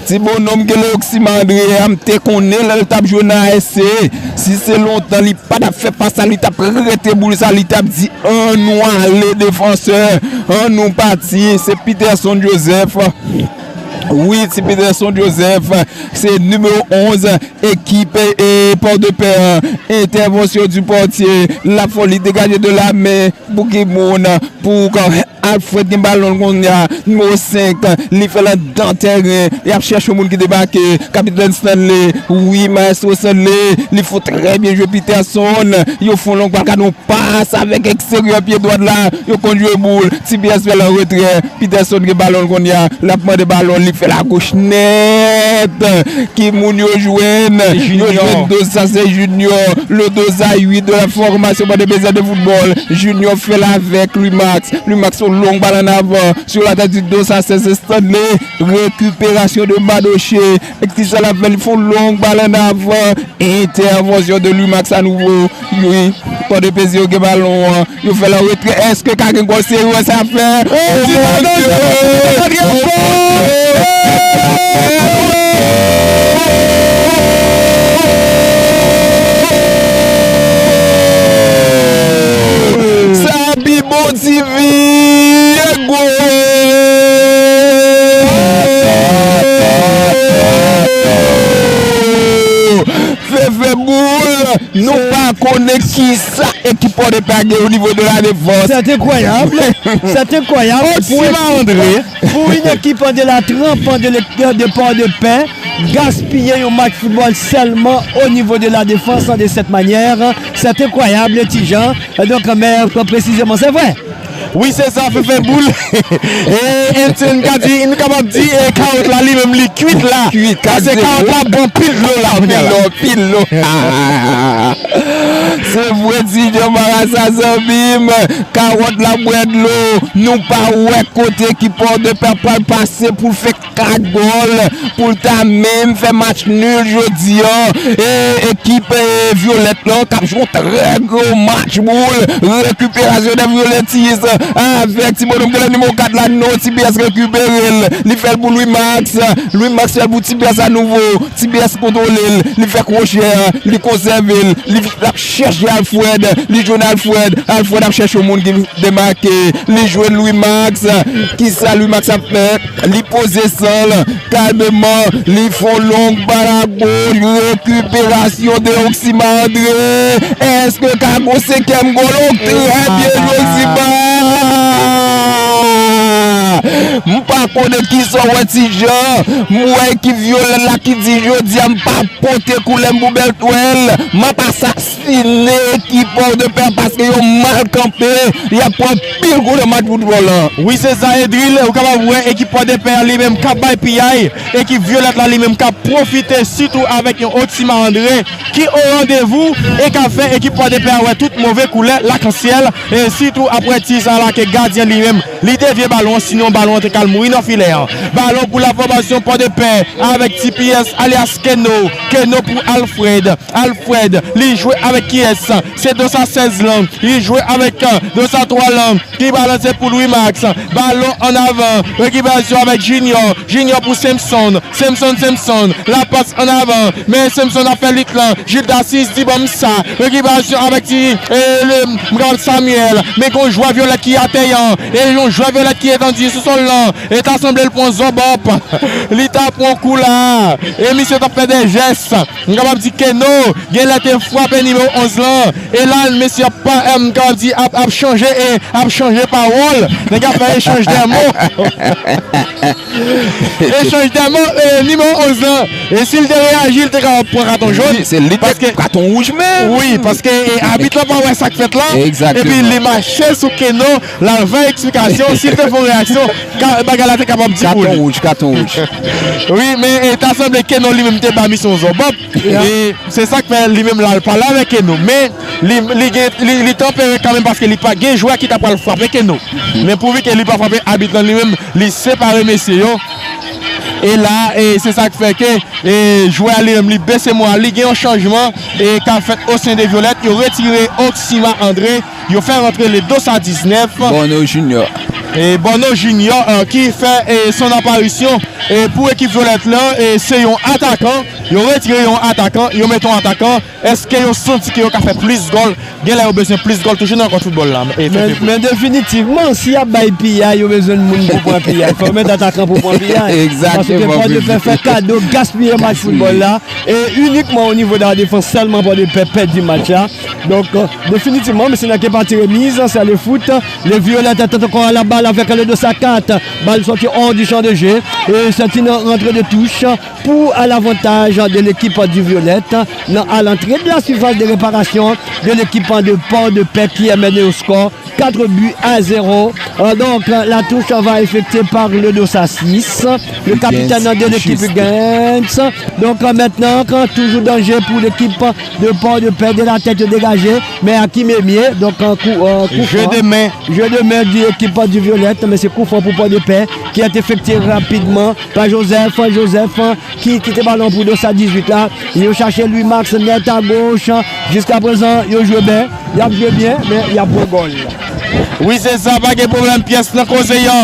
ti bonòm ke le Oxima André a, m te konnen lè l t ap jwe nan A S C. Si se lontan, li pa t ap fè pa sa, li t ap rete boul sa, li t ap di, an nou ale defansè, an nou pati. Se Peterson Joseph. Wi, ti Peterson Joseph, se nimewo onz ekip e Port-de-Paix. Entèvansyon du portier, la folie dégagée de la main pou ki moun, pou Alfred gen balon l kounye a, nimewo senk, li fè l anndan tèren, y ap chèche moun ki debake, kapitèn Stanley, wi, maestro Stanley, li fè trè byen jwe Peterson, yo fè yon long bal, gade yon pas avèk eksteryè pye dwat la, yo konn jwe boul, T P S fè l an retrè, Peterson gen balon l kounye a, l ap mande balon, li fè l agoch nèt, ki moun yo jwenn, yo jwenn Dosa, se Junior, le Dosa uit de la formation Port-de-Paix de football, Junior fè l avèk Louis Max, Louis Max yon long bal an avan, sur la tête du Dosa, se Stanley, récupération de Madoche, kisa l ap fè, li fè yon long bal an avan, entèvansyon de Louis Max à nouveau, wi, Port-de-Paix yo gen balon an, yo fè l an retrè, èske ka gen gòl serye sa fè? Oh mon Dieu! Sa pi bon T V, e gòl! Fè fè boul, nou pa konnen kisa ekip Port-de-Paix gen o nivo de la defans. C'est incroyable. C'est incroyable. Pour, pour une équipe de la trempe de, de, de Port-de-Paix, gaspiller un match football seulement au niveau de la défense de cette manière, c'est incroyable, Tijan. Donc, mais précisément, c'est vrai. Wi, se sa, fè fè boul. E, e, n ka di, n kapab di, e, kawòt la li menm li kwit la. Kwit, paske kawòt la bon pil dlo la kounye a la. Pil dlo, pil dlo. Se vre, Tijan Marasa, zanmi m. Kawòt la bwè dlo. Nou pa wè kote ki Port-de-Paix pral pase pou l fè kat gòl pou l ta menm fè match nul jodi a. E, ekip, e, Vyolèt lan k ap jwe yon trè gwo match boul. Récupération des Violettistes avèk ti bonòm ki nan nimewo kat la, non, T P S rekipere l. Li fè l pou Louis Max. Louis Max fè l pou T P S à nouveau. T P S kontwole l. Li fè kwochè a. Li konsève l. Li ap chèche Alfred. Li jwenn Alfred. Alfred ap chèche yon moun ki debake. Li jwenn Louis Max. Kisa Louis Max ap fè? Li poze san l. Kalmeman, li fè yon long bal agoch. Récupération de Oxima André. Èske ka gon senkyèm gòl? Oh, trè byen jwe, Oxima. M pa konnen kisa w wè, Tijan. M wè ekip Vyolèt la ki di jodi a m pa pote koulè m pou bèl twèl. M ap asasine ekip Port-de-Paix paske yo mal kanpe. Y ap pran pil gwo nan match foutbòl lan. Wi, se sa, Edril. Ou kapab wè ekip Port-de-Paix li menm k ap bay piyay. Ekip Vyolèt la li menm k ap pwofite, sitou avèk yon Oxima André ki o randevou e k ap fè ekip Port-de-Paix wè tout move koulè lakansyèl. E sitou aprè ti sa la ke gadyen li menm li devye balon an, sinon balon an te kal mouri nan filè an. Balon pou la fòmasyon Port-de-Paix avèk T P S alyas Keno. Keno pou Alfred. Alfred, li jwe avèk kiyès? Se Dosa sèz lan. Li jwe avèk, euh, Dosa twa lan. Ki balanse pou Louis Max. Balon an avan. Rekipasyon avèk Junior. Junior pou Samson. Samson, Samson. La pas an avan. Men Samson ap fè lit lan. Gilda Sis di ban m sa. Rekipasyon avèk ti, e, le, m ka wè Samuel. Men gon jwè Vyolèt ki atè an. E yon jwè Vyolèt ki etandi sou sòl lan. E ta sanble l pran zòbòp. Li ta pran kou la. E misye t ap fè de jès. M kapab di Keno genlè te frape nimewo onz lan. E la, mesye ap pa, m kapab di, ap, ap chanje e ap chanje pawòl. Nèg ap fè echanj de mo. Echanj de mo, e, nimewo onz lan. E si l te reyaji, l te kapab pran katon jòn. Wi, se li te katon wouj menm. Wi, paske, e, abit lan pa wè sa k fèt la. Egzakteman. Epi li mache sou Keno. L al fè eksplikasyon, si l te fè yon reyaksyon, Ka- bagay la te kapab di pou Katon li. Wouj, katon wouj. Wi, men e ta sanble Keno li menm te ba misyon zòbòp. E se sa k fè li menm la l pale avèk Keno. Men li, li, gen, li, li tanpere kanmenm paske li pa gen jwè ki ta pral frape Keno. Men pouvi ke li pa frape abit lan li menm, li separe mesye yo. E la, e se sa k fè ke e jwè a li menm li bese mwa, li gen yon chanjman e k ap fèt o sen de Vyolèt. Yo retire Oxima André, yo fè rantre le dos a diznèf. Bono Junior. E Bono Junior e, ki fè e, son aparisyon e, pou ekip Vyolèt lan, e se yon atakan. Yo retire yon atakan, yo mete yon atakan. Èske yo santi ke yo ka fè plis gòl? Genlè yo bezwen plis gòl toujou nan kont foutbòl la. E, Men, men definitivman, si y ap bay piyay, yo bezwen moun pou pran piyay. Fò yo met atakan pou pran piyay. Paske Egzakteman, Pòdepè fè kado gaspiye match foutbòl la. E inikman o nivo de la defans sèlman Pòdepè pèdi match la. Donk, euh, definitivman, men se nan ke pati remiz, c'est le foot. Le Violet est encore à la balle avec le dos à quatre. Balle sortie hors du champ de jeu. Et c'est une rentrée de touche pour à l'avantage de l'équipe du Violet. Nan, à l'entrée de la surface de réparation de l'équipe de Port-de-Paix qui est menée au score quatre buts à zéro. Euh, donc, euh, la touche va effectuée par le dos à six, le capitaine de l'équipe Gantz. Donc, euh, maintenant, quand toujours danger pour l'équipe de Port-de-Paix, de la tête dégagée, mais à qui met mieux, donc, euh, coup, euh, coup Jeu franc. De men. Jeu de men de l'équipe du Violet, men se kou fran pou Pòdepè ki ap efektye rapidman pa Joseph. Joseph ki kite balon pou Dosa dizuit la. Yo chache Louis Max nèt a goch. Jiska prezan, yo jwe byen. Y ap jwe byen, men y ap pran gòl. Wi, se sa, pa gen pwoblèm pyès nan koze yo.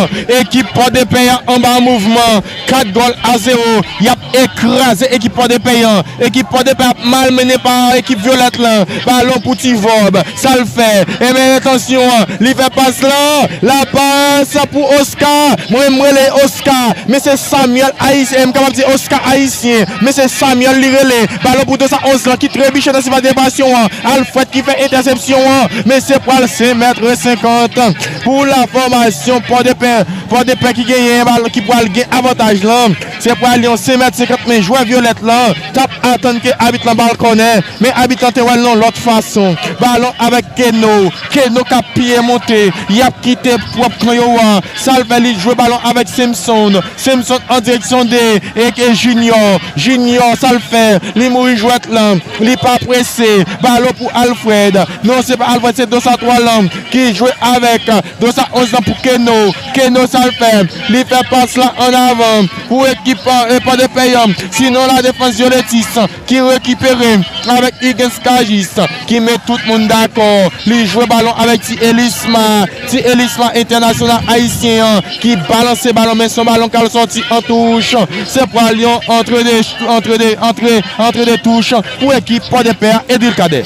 Ekip Pòdepè an anba mouvman. Kat gòl a zewo. Y ap ekraze ekip Pòdepè an. Ekip Pòdepè ap malmennen pa ekip Vyolèt lan. Balon pou Ti Vòb. Sa l fè? Ebyen, atansyon an. Li fè pas lan. La pas pou Oscar. Mwen, m rele Oscar. Men se Samuel Ayisyen. M kapab di Oscar Ayisyen. Men se Samuel li rele. Balon pou Dosa onz lan ki trebiche nan sipèdepasyon an. Alfred ki fè entèsepsyon an. Men se pral senk mèt senkant pou la fòmasyon Pòdepè. Pòdepè ki genyen balon, ki pral gen avantaj lan. Se pral yon senk mèt senkant, men jwè Vyolèt lan t ap atann ke abit lan ba l kònè, men abit lan te wè l yon lòt fason. Balon avèk Keno. Keno k ap piye monte. Y ap kite pwòp kan yo an. Sa l fè, li jwe balon avèk Simpson. Simpson an direksyon de e, e Junior. Junior, sa l fè? Li mouri jwèt lan. Li pa prese. Balon pou Alfred. Non, se pa Alfred, se Dosa twa lan ki jwe avèk Dosa onz lan pou Keno. Keno, sa l fè? Li fè pas la an avan pou ekip e, Pòdepè an. Sinon, la defans vyoletis ki rekipere avèk Higgins Kajis ki met tout moun dakò. Li jwe balon avèk Ti Elisma. Ti Elisma entènasyonal ayisyen an ki balanse balon, men se yon balon k al sòti an touch. Se pral yon antre de, antre de, antre, antre de touch pou ekip Pòdepè a, Edil Kadè.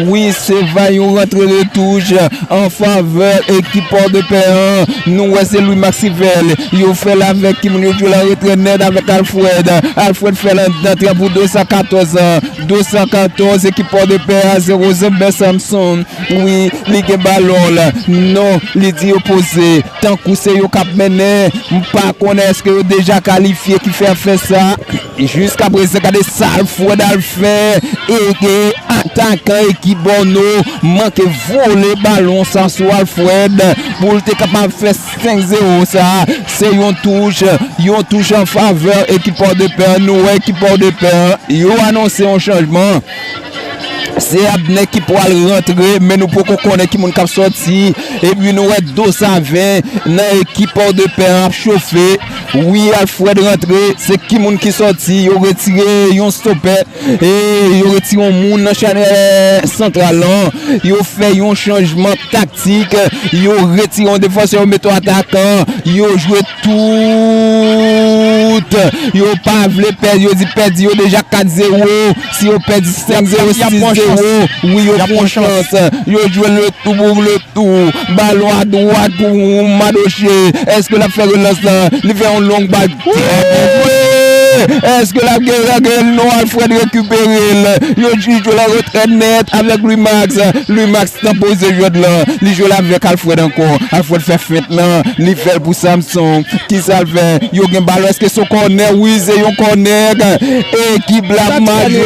Wi, se va yon rantre de touch an favè ekip Pòdepè an. Nou wè se Louis Maxivel. Yo fè l avèk ki moun yo jwe la retrè nèt avèk Alfred. Alfred fè l antre pou Dosa katòz an. Dosa katòz, ekip Pòdepè a zewo, Zambè Samson. Wi, li gen balon la. Non, li di yo poze. Tankou se yo k ap mennen. M pa konnen èske yo deja kalifye ki fè fè sa. Jiska prezan, gade sa Alfred al fè. E gen atakan ekip Bòno manke vole balon sa sou Alfred pou l te kapab fè senk zewo sa. Se yon touch, yon touch an favè ekip Pòdepè. Nou wè ekip Pòdepè, yo anonse yon chanjman. Se Abner ki pral rantre, men nou poko konnen ki moun k ap sòti. Epi nou wè Dosa ven nan ekip Pòdepè an ap chofe. Wi, Alfred rantre, se ki moun ki sòti, yo retire yon stopè. E yo retire yon moun nan chanèl santral lan. Yo fè yon chanjman taktik. Yo retire yon defansè, yo mete yon atakan. Yo jwe tout. Yo pa vle pèdi, yo di pèdi, yo deja kat zewo. Si yo pèdi senk zewo, sis zewo, wi, yo pran chans. Yo jwe le tou pou le tou. Balon a dwat pou Madoche. Èske l ap fè relans lan? Li fè yon long bal. Èske l ap gen rangren l? Non, Alfred rekipere l. Yo jwe l an retrè nèt avèk Louis Max. Louis Max nan poze jwèt la. Li jwe l avèk Alfred ankò. Alfred fè fent lan. Li fè l pou Samson. Kisa l fè? Yo gen balon. Èske se yon kònè? Wi, se yon kònè. Ekip la ap mache.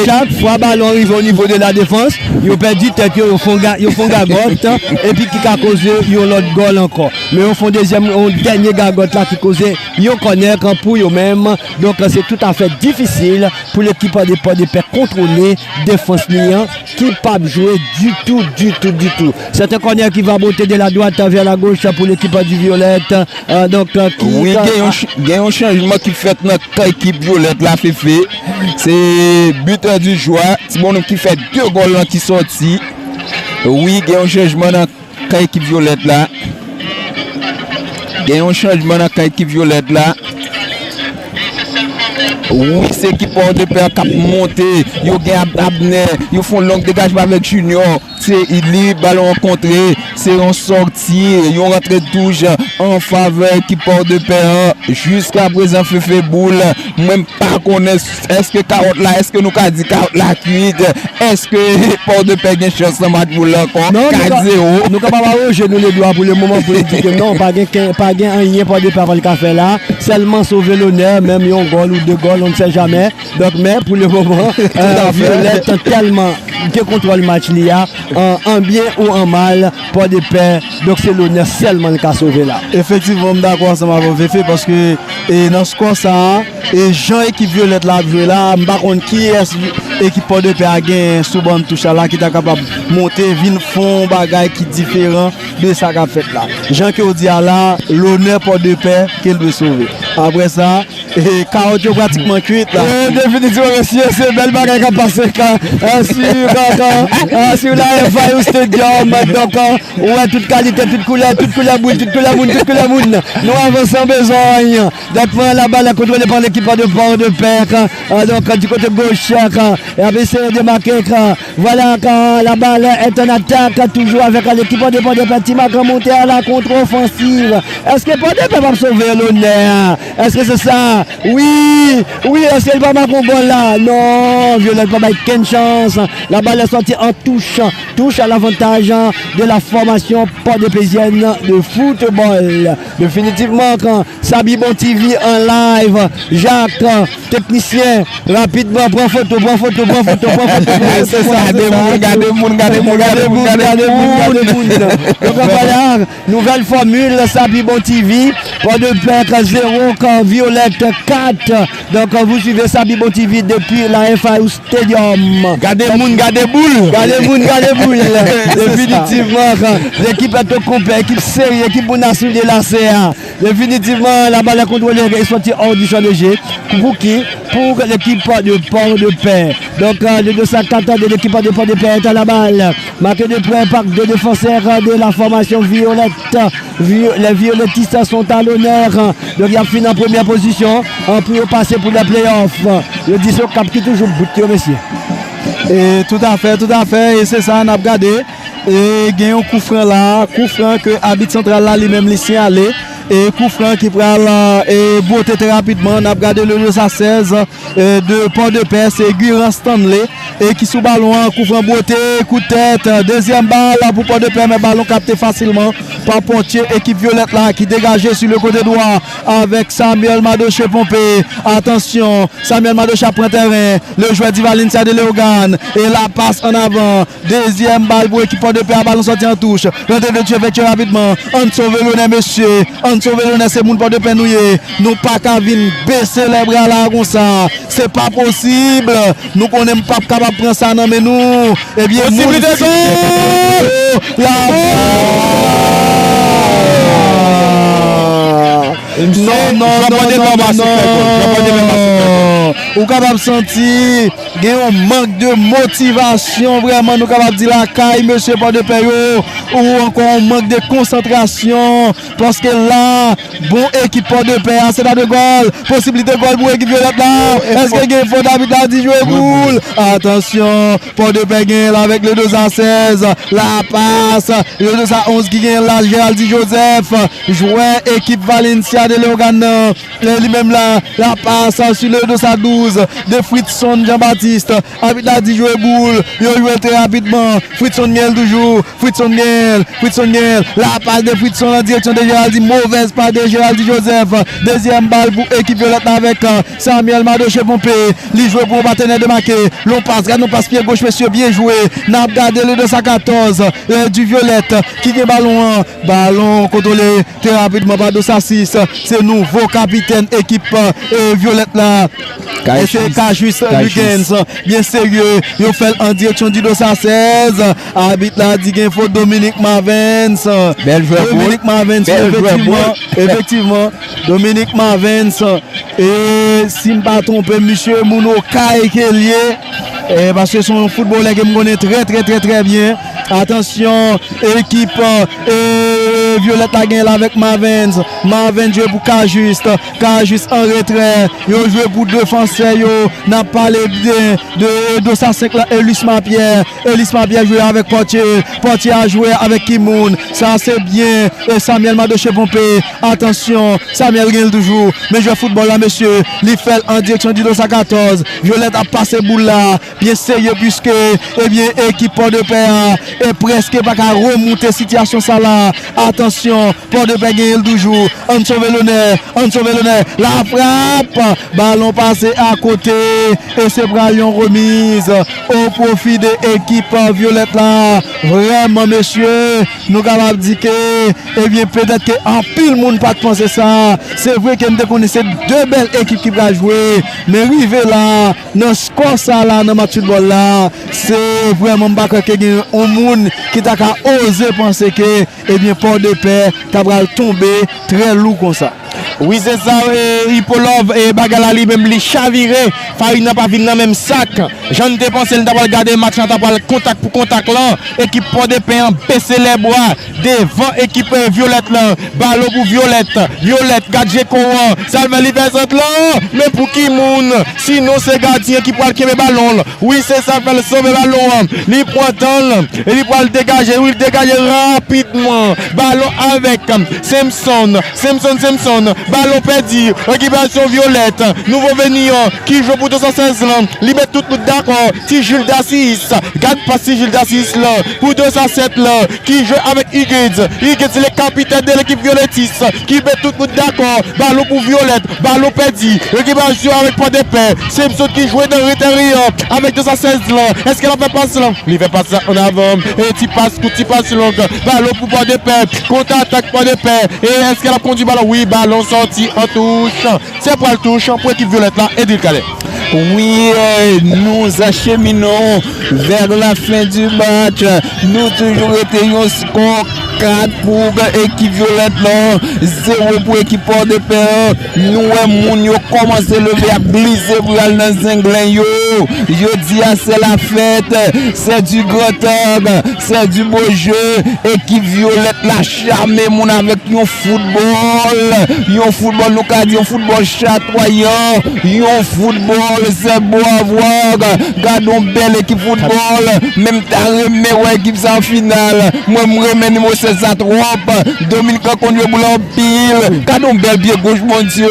Chak fwa balon rive o nivo de la defans, yo pèdi tèt yo, yo fè yon ga-, yo fè yon gagòt, epi ki ka koze yon lòt gòl ankò. Men yo fè yon dezyèm, yon dènye gagòt la ki koze yon kònè pou yo menm. Donk, se toutafè difisil pou lekip de Pòdepè kontwole defans li an, ki p ap jwe ditou, ditou, ditou. C'est un corner qui va monter de la droite vers la gauche pour l'équipe du Violet. Euh, donc, euh, qui, Wi, euh, gen yon ch-, gen yon chanjman ki fèt nan kan ekip Vyolèt la, Fefe. Se buteur du jour, ti bonm ki fè de gòl lan ki sòti. Wi, gen yon chanjman nan kan ekip Vyolèt la. Gen yon chanjman nan kan ekip Vyolèt la. Wi, se ekip Pòdepè k ap monte. Yo gen Ab-, Abner. Yo fè yon long degajman avèk Junior. Se li, balon an kontre. Se yon sòti, yon rantre touch an favè ekip Pòdepè an. Jiska prezan, Fefe Boul, mwen m pa konnen s-, èske kawòt la, èske nou ka di kawòt la kuit? Èske Pòdepè gen chans nan match boul la ankò? Non, nou ka, kat zewo. Nou kapab awoje nou ledwa pou le moman pou nou di ke non, pa gen ken, pa gen anyen Pòdepè pral ka fè la. Sèlman sove lonè, menm yon gòl ou de gòl, on ne sait jamais. Donk, men pou le moman, euh, Vyolèt tèlman gen kontwòl match li a, an, an byen ou an mal, Pòdepè, donk se lonè sèlman l ka sove la. Efektivman, m dakò ansanm avè w, Fefe, paske, e, nan skò sa a, e jan ekip Vyolèt la ap jwe la, m pa konn kiyès ekip Pòdepè a genyen sou bann touch la, la ki ta kapab monte, vin fè yon bagay ki diferan de sa k ap fèt la. Jan ke w di a la, lonè Pòdepè ke l dwe sove. Apre sa, e, kawòt yo pratikman kuit la. E, definitivman, mesye, se bèl bagay k ap pase ka, e, si, ka, ka, e, si la F I U Stadium, donk, e, ou wè tout kalite, tout koulè, tout koulè boul, tout koulè moun, tout koulè moun. Nou avanse an bezwen. Donk, la balle contrôlée par l'équipe de Port-de-Paix, e, donk, du côté gauche, e, y ap eseye demake, e, Vwala, ka, la balle est en attaque, toujours avec l'équipe de Port-de-Paix. Ti Makan monte à la contre-offensive. Èske Pòdepè p ap sove lonè a? Èske se sa? Wi, wi, èske l pa make yon gòl la? Non, Vyolèt pa bay kenn chans. La balle est sortie en touche. Touche à l'avantage de la formation pòdepèzyèn de football. Definitivman, kan Sabi Bon T V an live, Jacques, teknisyen, rapidman, pran foto, pran foto, pran foto, pran foto. Se sa, gade moun, gade moun, gade moun, gade moun, gade moun, gade moun. Donk, vwala, nouvèl fòmil, Sabi Bon T V, Pòdepè zewo, Vyolèt kat. Donk, vous suivez Sabi Bon T V depuis la F I U Stadium. Gade moun, gade boul. Gade moun, gade boul. Se sa. Definitivman, l'équipe est au complet, équipe sérieuse, équipe moun asou de la C A. Definitivman, la balle contrôlée est sortie hors du champ de jeu. Pou ki? Pou l'équipe de Port-de-Paix. Donk, euh, le deux cent quatre de l'équipe de Port-de-Paix est à la balle. Marqué de près par deux défenseurs de la formation violette. Vi-, les violettistes sont à l'honneur. Donk, y ap fin an premyè pozisyon, euh, pou yo pase pou les playoffs. Yo di se Okap ki toujou bout yo, mesye. E toutafè, toutafè, e se sa n ap gade. E gen yon koufran la, koufran ke abit santral la li menm li siyale. E koufran ki pral, e, bwote trè rapidman. N ap gade le deux à seize, e, de Pòdepè, se Guiran Stanley, e ki sou balon an, koufran bwote, kout tèt, dezyèm bal pou Pòdepè, men balon kapte fasilman pa pòtye ekip vyolèt la ki degaje sou le kote dwa avèk Samuel Madoche Pompé. Atansyon, Samuel Madoche ap pran tèren, le jwè di Valencia de Leogane, e la pas an avan. Dezyèm bal pou ekip Pòdepè a, balon sòti an touch. Rantre de tchevètchè rapidman. Ann sove lonè, mesye. Ann sove lonè, se moun Pòdepè nou ye. Nou pa ka vin bese lè bra la konsa. Se pa posib. Nou konnen m p ap kapab pran sa nan men nou. Ebyen, posiblite gòl! La. Non, non, non, non, non, non. Ou kapab santi gen yon mank de motivasyon, vrèman, nou kapab di lakay mesye Pòdepè yo, ou ankò yon mank de konsantrasyon, paske la, bon ekip Pòdepè a, se ta de gòl, posiblite gòl pou ekip Vyolèt la. Èske gen fot? Abit la di jwe boul. Atansyon, Pòdepè genyen l avèk le dos a sèz. La pas, le dos a onz ki genyen l la, Geraldy Joseph, jwè ekip Valencia de Leogane nan. E li menm la, la pas sou le dos a douz de Fritson Jean-Baptiste. Abit la di jwe boul, yo jwe trè rapidman. Fritson genyen l toujou, Fritson genyen l, Fritson genyen l. La pas de Fritson an direksyon de Geraldy, movèz pas de Geraldy Joseph. Dezyèm bal pou ekip Vyolèt la avèk, euh, Samuel Madoche Pompé. Li jwe pou yon patnè de make. Lon pas, gad yon pas pye goch, mesye, byen jwe. N ap gade le dos a katòz, euh, du Vyolèt ki gen balon an. Balon kontwole trè rapidman pa dos a sis. Se nouvo kapitèn ekip, euh, Vyolèt la. E se Kajus Lugens. Byen serye. Yo fè l an direksyon du dos a sèz. Abit la di gen fot Dominique Marvens. Bèl jwè boul. Dominique Marvens, efektivman. Efektivman. Dominique Marvens. E si m pa twonpe, misye moun Okay ke l ye. E paske se yon foutbolè ke m konnen trè, trè, trè, trè byen. Atansyon, ekip, e, Vyolèt la genyen l avèk Marvens. Marvens jwe pou Kajus. Kajus an retrè. Yo jwe pou defansè yo. N ap pale de, de dos a senk la, Elis Mapyè. Elis Mapyè jwe avèk Pòtye. Pòtye a jwe avèk Kimoun. Sa se byen. E Samuel Madoche Pompé. Atansyon. Samuel gen l toujou. Men jwè foutbòl la, mesye. Li fè l an direksyon du dos a katòz. Vyolèt ap pase boul la. Byen serye, piske, ebyen, ekip Pòdepè a, e prèske pa ka remoute sitiyasyon sa la. Atansyon, Pòdepè genyen l toujou. Ann sove lonè, ann sove lonè. La frap! Balon pase akote. E se pral yon remiz o pwofi de ekip Vyolèt la. Vrèman, mesye, nou kapab di ke, ebyen, petèt ke anpil moun pa t panse sa. Se vre ke n te konnen se de bèl ekip ki pral jwe. Men rive la, nan skò sa la, nan match foutbòl la, se vrèman, m pa kwè ke gen yon moun ki ta ka oze panse ke, ebyen, Pòdepè ta pral tonbe trè lou konsa. Wi, se sa, e, Hippo Love, e, bagay la li menm, li chavire. Farin nan pa vin nan menm sak. Jan n te panse l ta pral gade match la, ta pral kontak pou kontak lan. Ekip Pòdepè an bese lèbwa devan ekip, e, Vyolèt lan. Balon pou Vyolèt. Vyolèt, gad je kon an. Salvè li fè sant lan. Men pou ki moun? Sinon, se gadyen ki pral kenbe balon l. Wi, se sa fè l sove balon an. Li pran tan l. E li pral degaje. Wi, l degaje rapidman. Balon avèk Simpson. Simpson, Simpson. Balon pèdi. Rekipasyon Vyolèt. Nouvo veni an. Ki jwe pou de san sèz lan. Li met tout moun dakò. Ti Jules Dasis. Gad pas Ti Jules Dasis lan. Pou de san sèt lan. Ki jwe avèk Higuez. Higuez, le kapitèn de lekip vyoletis. Ki met tout moun dakò. Balon pou Vyolèt. Balon pèdi. Rekipasyon avèk Pòdepè. Simpson ki jwe nan reteryè avèk de san sèz lan. Èske l ap fè pas lan? Li fè pas lan an avan. E ti pas, kout ti pas long. Balon pou Pòdepè. Kontra atak Pòdepè. E èske l ap kondui balon? Wi, balon sòti an touch. Se pral touch pou ekip Vyolèt la. Edil Kalè. Wi, eh, nous acheminons vers la fin du match. Nou toujou rete yon skò kat pou ekip Vyolèt lan, zewo pou ekip Pòdepè an. Nou wè moun yo kòmanse leve ap glise pou y al nan zenglen yo. Yo di a se la fèt, c'est du grand orgue, c'est du beau jeu. Ekip Vyolèt la chame moun avèk yon foutbòl, yon foutbòl, nou ka di yon foutbòl chatwayan, yon foutbòl se bravwa. Gad yon bèl ekip foutbòl, men m ta renmen wè ekip sa an final. Mwen, m renmen nimewo sèz la twòp. Dominique konn jwe boul anpil. Gad yon bèl pye goch, Bondye.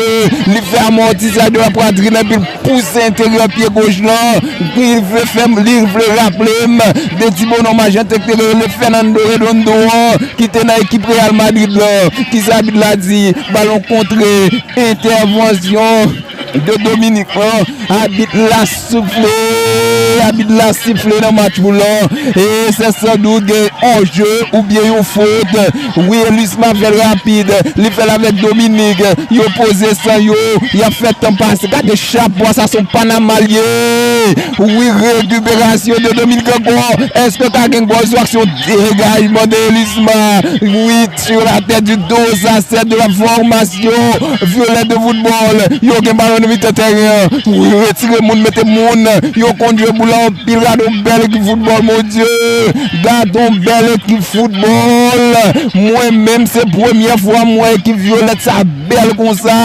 Li fè amòti sa de la pwatrin epi l pouse enteryè pye goch lan. Li vle fè m, li vle raple m de ti bonom Ajantin ki te rele Fernando Redondo an, ki te nan ekip Real Madrid lan. Kisa abit la di? Balon kontre, entèvansyon de Dominique lan. Abit la soufle, abit la sifle nan match pou lan. E se san dout gen on je oubyen yon fot. Wi, Elis Mapyè rapid. Li fè l avèk Dominique. Yo poze san yo. Y ap fè tan pase. Gade chapo a, sa se yon Panama l ye. Wi, récupération de Dominique ankò. Èske ka gen gòl sou aksyon dégagement de Elisma? Wi, sur la tête du dos à sept de la formation Violette de football. Yo gen balon nan mitan tèren an. Wi, retire moun, mete moun. Yo kondwi boul la anpil. Gade yon bèl ekip foutbòl, mon Dieu. Gade yon bèl ekip foutbòl. Mwen menm, se premyè fwa m wè ekip Violette sa bèl konsa.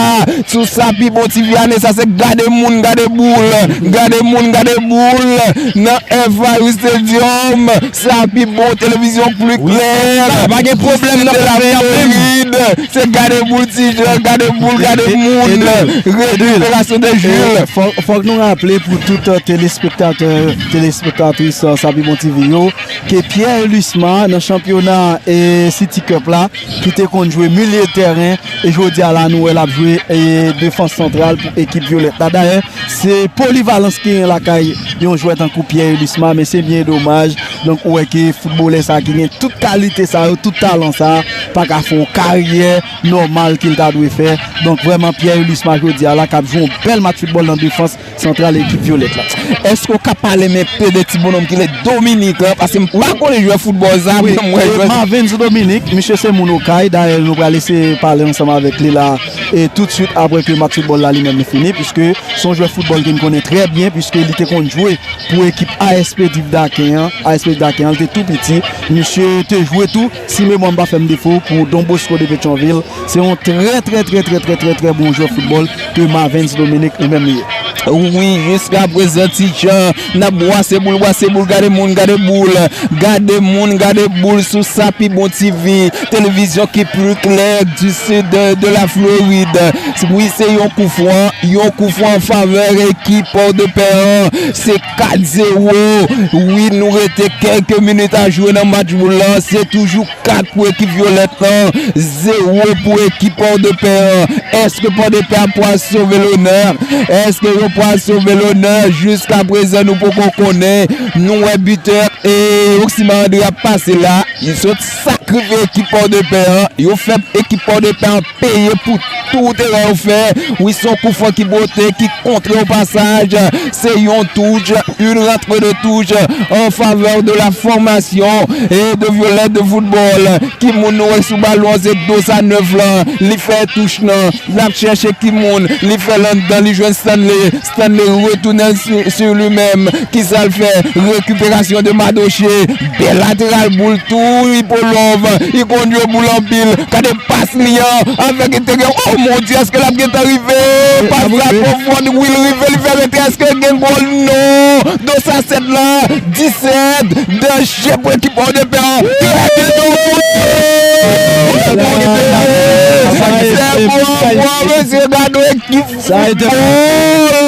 Sou Sapi Bon T V ane sa se gade moun, gade boul. Gade moun, gade boul. Nan F I U Stadium. Sapi Bon, télévision plus claire. Pa gen pwoblèm nan Floride. Se gade boul Tijan, gade boul, gade moun. Récupération de Jules. Fòk nou raple pou tout telespektatè, telespektatris Sapi Bon T V yo, ke Pierre Lusma nan chanpyona e City Cup la, ki te konn jwe milye tèren, e jodi a la nou wè l ap jwe e defans santral pou ekip Violette la. Dayè, se polivalans ki gen lakay yon jwè tankou Pierre Lusma, men se byen domaj. Donk, ou wè ke foutbolè sa ki gen tout kalite sa yo, tout talan sa, pa ka fè yon karyè nòmal ke l ta dwe fè. Donk, vrèman, Pierre Lusma jodi a la k ap jwe yon bèl match foutbòl nan defans santral ekip Violette la. Èske w ka pale m enpe de ti bonòm ki rele Dominique la? Paske m pa konnen jwè foutbòl sa, wi, men mwen e jwè Marvens Dominique, misye se moun Okay. Dayè, nou pral eseye pale ansanm avèk li la, e tout swit apre ke match foutbòl la li menm li fini, piske se yon jwè foutbòl ke n konnen trè byen, piske li te konn jwe pou ekip A S P Div Daken an. A S P Div Daken an, li te tou piti. Misye te jwe tou, si memwa m pa fè m defo, pou Don Bosco de Petyonvil. Se yon trè, trè, trè, trè, trè, trè, trè bon jwè foutbòl ke Marvens Dominique li menm li ye. Wi, jiska prezan, Tijan, n ap bwase boul, bwase boul, gade moun, gade boul. Gade moun, gade boul sou Sapi Bon T V, télévision qui plus claire du sud de, de la Floride. Wi, se yon koufran, yon koufran an favè ekip Pòdepè an. Se kat zewo. Wi, nou rete kèk minit a jwe nan match boul lan. Se toujou kat pou ekip Violette lan, zewo pou ekip Pòdepè an. Èske Pòdepè ap pral sove lonè? Èske yo pral sove lonè? Jiska prezan, nou poko konnen. Nou wè bitè e Oxima André ap pase la. Yo sot sakrifye ekip Pòdepè an. Yo fè ekip Pòdepè an peye pou tout erè yo fè. Wi, se yon koufran ki bote, ki kontre o pasaj. Se yon touch, une rentrée de touche en faveur de la formation et de Violette de football. Ki moun nou wè sou balon an? Se Dosa nèf lan. Li fè touch nan. L ap chèche ki moun. Li fè l anndan, li jwenn Stanley. Stanley retounen sur, sur lui-même. Kisa l fè? Récupération de Madoche. Bèl latéral boul tou. Ipolov. Li kondwi boul anpil. Gade pas li an. Avèk enteryè. Oh mon Dieu, èske l ap gentan rive? Pas la pwofond. Wi, l rive, li fè rete. Èske gen gòl? Non. Dosa sèt la. Disèt. Danje pou ekip Pòdepè an. Sè bon, bon, bon, mesye, gade ekip foutbòl.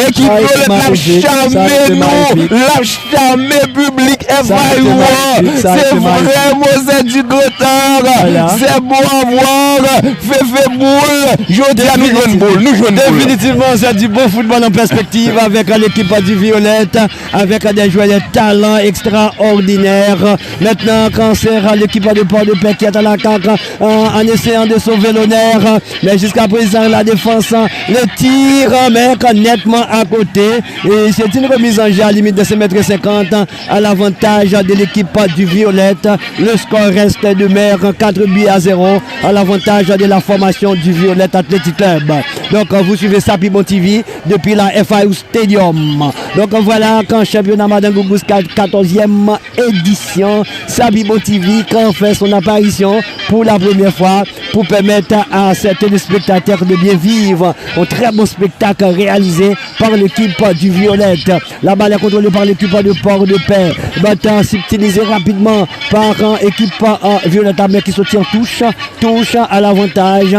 Ekip Violette l ap chame nou, l ap chame piblik F I U an. Se vrèman, c'est du grand art. C'est beau à voir. Fefe boul. Jodi a nou jwenn boul, nou jwenn boul. Définitivement, c'est du bon football en perspective avec l'équipe du Violette, avec des joueurs de talent extraordinaire. Maintenant, quand c'est l'équipe de Port-de-Paix qui est à l'attaque, euh, en essayant de sauver l'honneur, mais jusqu'à présent, la défense, le tir, mais nettement à côté. Et c'est une remise en jeu à limite de cinq mètres cinquante à l'avantage de l'équipe du Violette. Le score reste demeure quatre buts à zéro à l'avantage de la formation du Violette Athletic Club. Donc, vous suivez Sapi Bon T V depuis la F I U Stadium. Donc voilà, quand championnat Madangougous, quatorzième édition, Sapi Bon T V, quand fait son apparition pour la première fois pour permettre à ses téléspectateurs de bien vivre un très bon spectacle réalisé par l'équipe du Violette. La balle est contrôlée par l'équipe de Port-de-Paix. Ballon subtilisé rapidement par euh, équipe euh, Violette, mais qui se tient touche, touche à l'avantage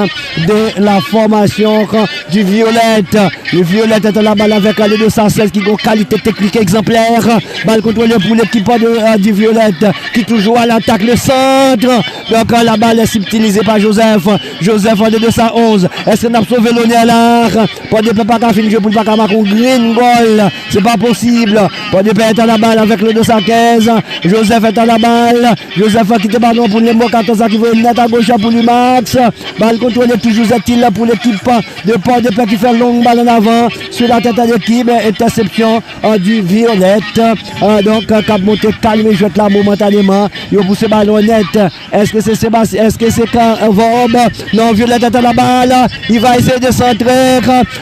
de la formation euh, du Violette. Le Violette est la balle avec euh, le deux cent seize qui a une qualité technique exemplaire. Balle contrôlée pour l'équipe de, euh, du Violette qui toujours à l'attaque, le centre. Donc euh, la balle est subtilisée par Joseph. Joseph de deux cent onze. Est-ce que nous avons sauvé l'honneur là? Pòdepè pa ka fin jwe pou l pa ka make yon grenn gòl. Se pa posib. Pòdepè est à la balle avec le deux cent quinze. Joseph est à la balle. Joseph kite balon pou nimewo katòz la ki voye nèt a goch pou li, Max. Bal kontwole toujou, Zètil pou lekip de Port de Paix ki fè long bal an avan sou la tèt de kib, entèsepsyon euh, du Violet. Euh, donk, euh, k ap monte kalme jwèt la momentaneman. Yo pouse balon nèt. Èske se Sebastien? Èske se Vorbe? Non, Violet attrape la balle. Il va essayer de centrer.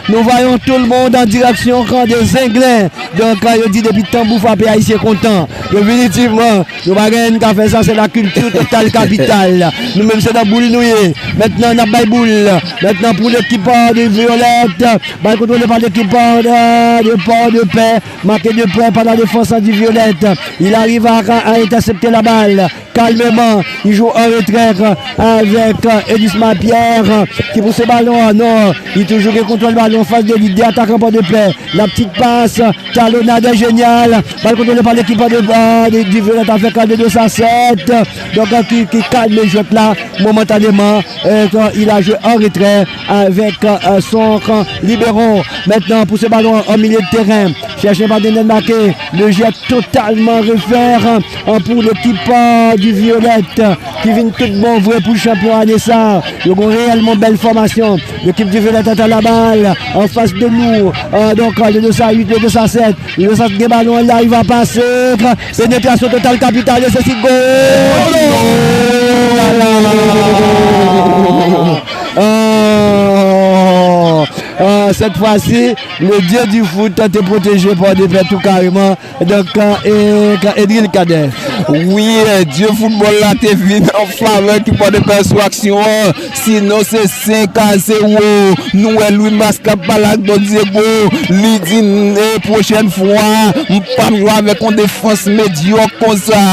Nous voyons tout le monde en direction de Zenglen. Donk, euh, yo di depi tanbou frape ayisyen kontan. Definitivman, nou pa gen ka fè sa, se lakilti total kapital. Nou menm se nan boul nou ye. Mentnan, n ap bay boul. Mentnan pou lekip euh, de Violet. Bal kontrole pa lekip euh, de, de Port de Paix. Marqué de près par la défense du Violet. Il arrive à, à intercepter la balle. Calmement, il joue en retrait avec euh, Edisma Pierre euh, qui pousse le ballon. Non, il toujours qui contrôle le ballon en face de lui. Deux attaquants pas de paix. La petite passe, talonnade géniale. Balle contrôlée par l'équipe de, euh, de- du Violet avec euh, le deux à sept. Donc euh, qui, qui calme le jeu là momentanément. Euh, il a joué en retrait avec euh, son euh, libéraux. Maintenant, pour ce ballon en milieu de terrain, cherché par Denden Maquet. Le jet totalement refait euh, pour l'équipe euh, du Violet euh, qui vient tout bon vrai pour le champion Anessa. Il y a une réellement belle formation. L'équipe du Violet a la balle en face de nous. Euh, donc, euh, le deux à huit, le deux à sept. Yo sa gen balon an la, li va pase. Penetrasyon total kapital e se si gol. Oh, oh, cette fois-ci, le dieu du foot te pwoteje Port de Paix tou kareman. Donk, e, Edril Cadet. Wi, dye foutbòl la te vin an favè ki Port de Paix sou aksyon an. Sinon, se senk a zewo. Nou wè Louis Mas k ap pale ak Don Diego. Li di, e, pwochèn fwa, m p ap jwe avèk yon defans medyòk konsa.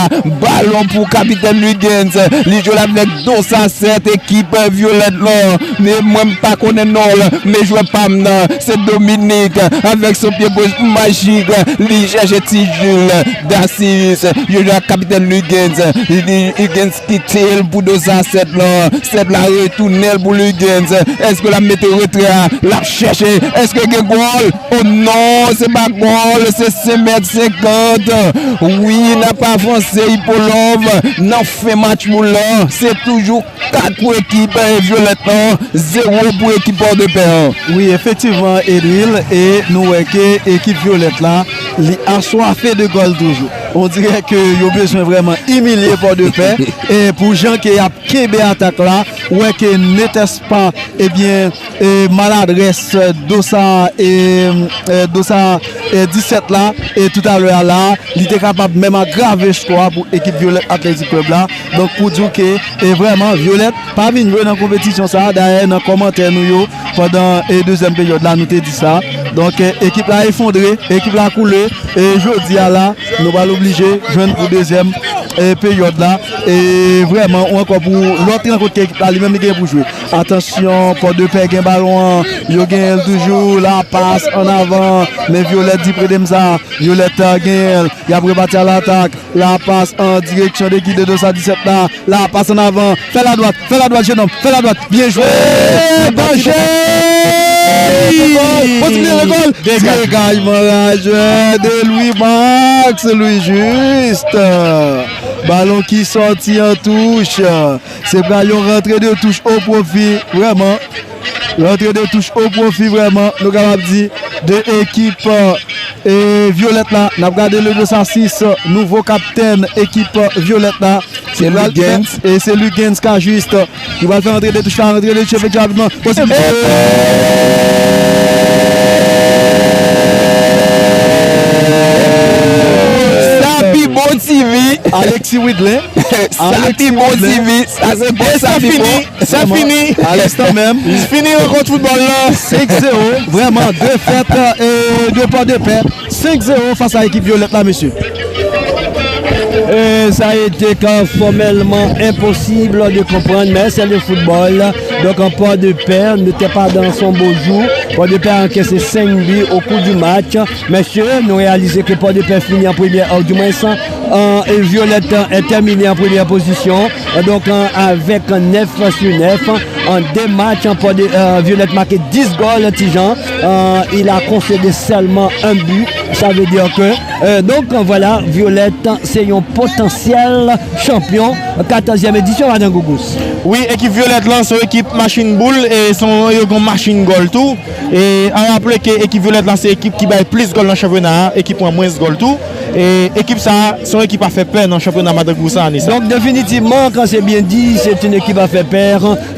Balon pou kapitèn Lugens. Li jwe l avèk dos a sèt ekip vyolèt lan. Men mwen, m pa konnen non l. Men jwè pa m nan, se Dominik. Avèk son pye goch majik, li chèche Ti Jil Dasis. Yo jwe ak kapitèn Lugens. Li, Lugens kite l pou dos a sèt lan. Sèt la retounen l pou Lugens. Èske l ap mete retrè a? L ap chèche. Èske gen gòl? O non, se pa gòl, se senk mèt senkant. Wi, n ap avanse, Ipolòv, nan fen match pou lan. Se toujou kat pou ekip, e, vyolèt lan, zewo pou ekip Pòdepè an. Wi, efektivman, Edril, e nou wè ke ekip vyolèt la, li aswafe de gòl toujou. On dirè ke yo bezwen vrèman imilye Pòdepè, e pou jan ke y ap kenbe atak la, ou wè ke netèspa, ebyen, e, maladrès, e, dos a, e, e, dos a, e, disèt la, e, toutalè a la, li te kapab menm agrave skò a pou ekip Vyolèt Atletik Klèb la. Donk, pou di w ke, e, vrèman, Vyolèt pa vin jwe nan konpetisyon sa a. Dayè, nan kòmantè nou yo, pandan, e, dezyèm peryòd la, nou te di sa. Donk, e, ekip la efondre, ekip la koule, e jodi a la, nou pral oblije jwenn pou dezyèm, e, peryòd la. E vrèman, ou ankò pou lòt rankont ke ekip la li menm li gen pou jwe. Atansyon, Pòdepè gen balon an. Yo genyen l toujou. La pas an avan. Men Vyolèt di prete m sa. Vyolèt, e, genyen l. Y ap repati alatak. La pas an direksyon de kide dos a disèt la. La pas an avan. Fè l adwat. Fè l adwat, jenòm. Fè l adwat. Byen jwe. Danje! Posiblite de gòl. Degajman rajè de Louis Max, Louis Juste. Balon ki sòti an touch. Se pral yon rantre de touch o pwofi, vrèman. Rantre de touch o pwofi, vrèman, nou kapab di, de ekip, e, vyolèt la. N ap gade le dos a sis, nouvo kaptèn ekip vyolèt la. Se Lugens. E se Lugens Cajuste. Li pral fè rantre de touch la, rantre de touch efektif rapidman. Posib. Sa pi bon T V. Alexis Widlin. Sa pi bon T V. Sa se bon, sa pi bon. Sa fini. Alistan menm. Fini rankont foutbòl la. Senk zewo. Vrèman, defèt, e, de Pòdepè. Senk zewo fas a ekip vyolèt la, mesye. Euh, ça a été quand formellement impossible de comprendre, mais c'est le football. Donc, en Port de Paix, n'était pas dans son beau jour. Port de Paix a encaissé cinq buts au cours du match. Messieurs, nous réalisons que Port de Paix finit en première, ou du moins, euh, et Violette est terminé en première position. Euh, donc, euh, avec neuf sur neuf, en deux matchs, Port de, euh, Violette marqué dix goals, Tijan. Euh, il a concédé seulement un but. Sa vle di ke, euh, donk, vwala, Violette se yon potansyèl chanpyon katòzyèm edisyon Madan Gougous. Wi, ekip Violette lan se yon ekip machin boul e se yon, yo gen machin gòl tou. E an raple ke ekip Violette lan se ekip ki bay plis gòl nan chanpyona a, ekip pran mwens gòl tou. E ekip sa a, se yon ekip a fè pè nan chanpyona Madan Gougous lan ane sa. Donk, definitivman, kan se byen di, se yon ekip a fè pè,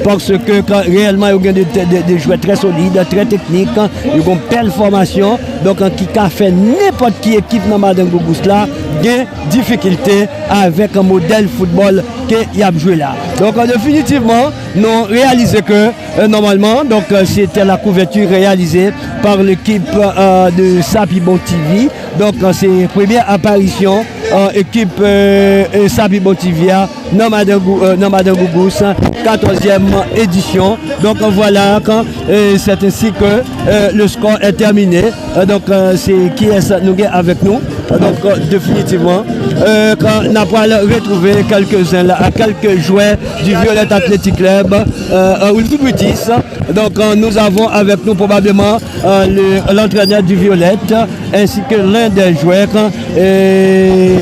paske kan, reyèlman, yo gen de, de, de jwè trè solid, trè teknik, yo gen bèl fòmasyon, donk, ki ka fè nenpòt ki ekip nan Madan Gougous la gen difikilte avèk modèl foutbòl ke y ap jwe la. Donk, definitivman, nou reyalize ke, euh, nòmalman, donk, euh, se te la couverture réalisée par l'équipe, euh, de Sapibon T V. Donk, euh, se premyè aparisyon, euh, ekip, euh, euh, Sapibon T V a nan Madan Gou-, euh, nan Madan Gougous, katòzyèm edisyon. Donk, vwala, kan, euh, c'est ainsi que, euh, le score est terminé. Euh, donk, euh, se kiyès nou gen avèk nou. Euh, donk, euh, definitivman, euh, kan n ap pral retwouve kèlkezen la, kèlke jwè du Violette Athletic Club, euh, euh, Wilfried Britis. Donc, euh, nous avons avec nous probablement, euh, le, l'entraîneur du Violette, ainsi que l'un des joueurs, euh,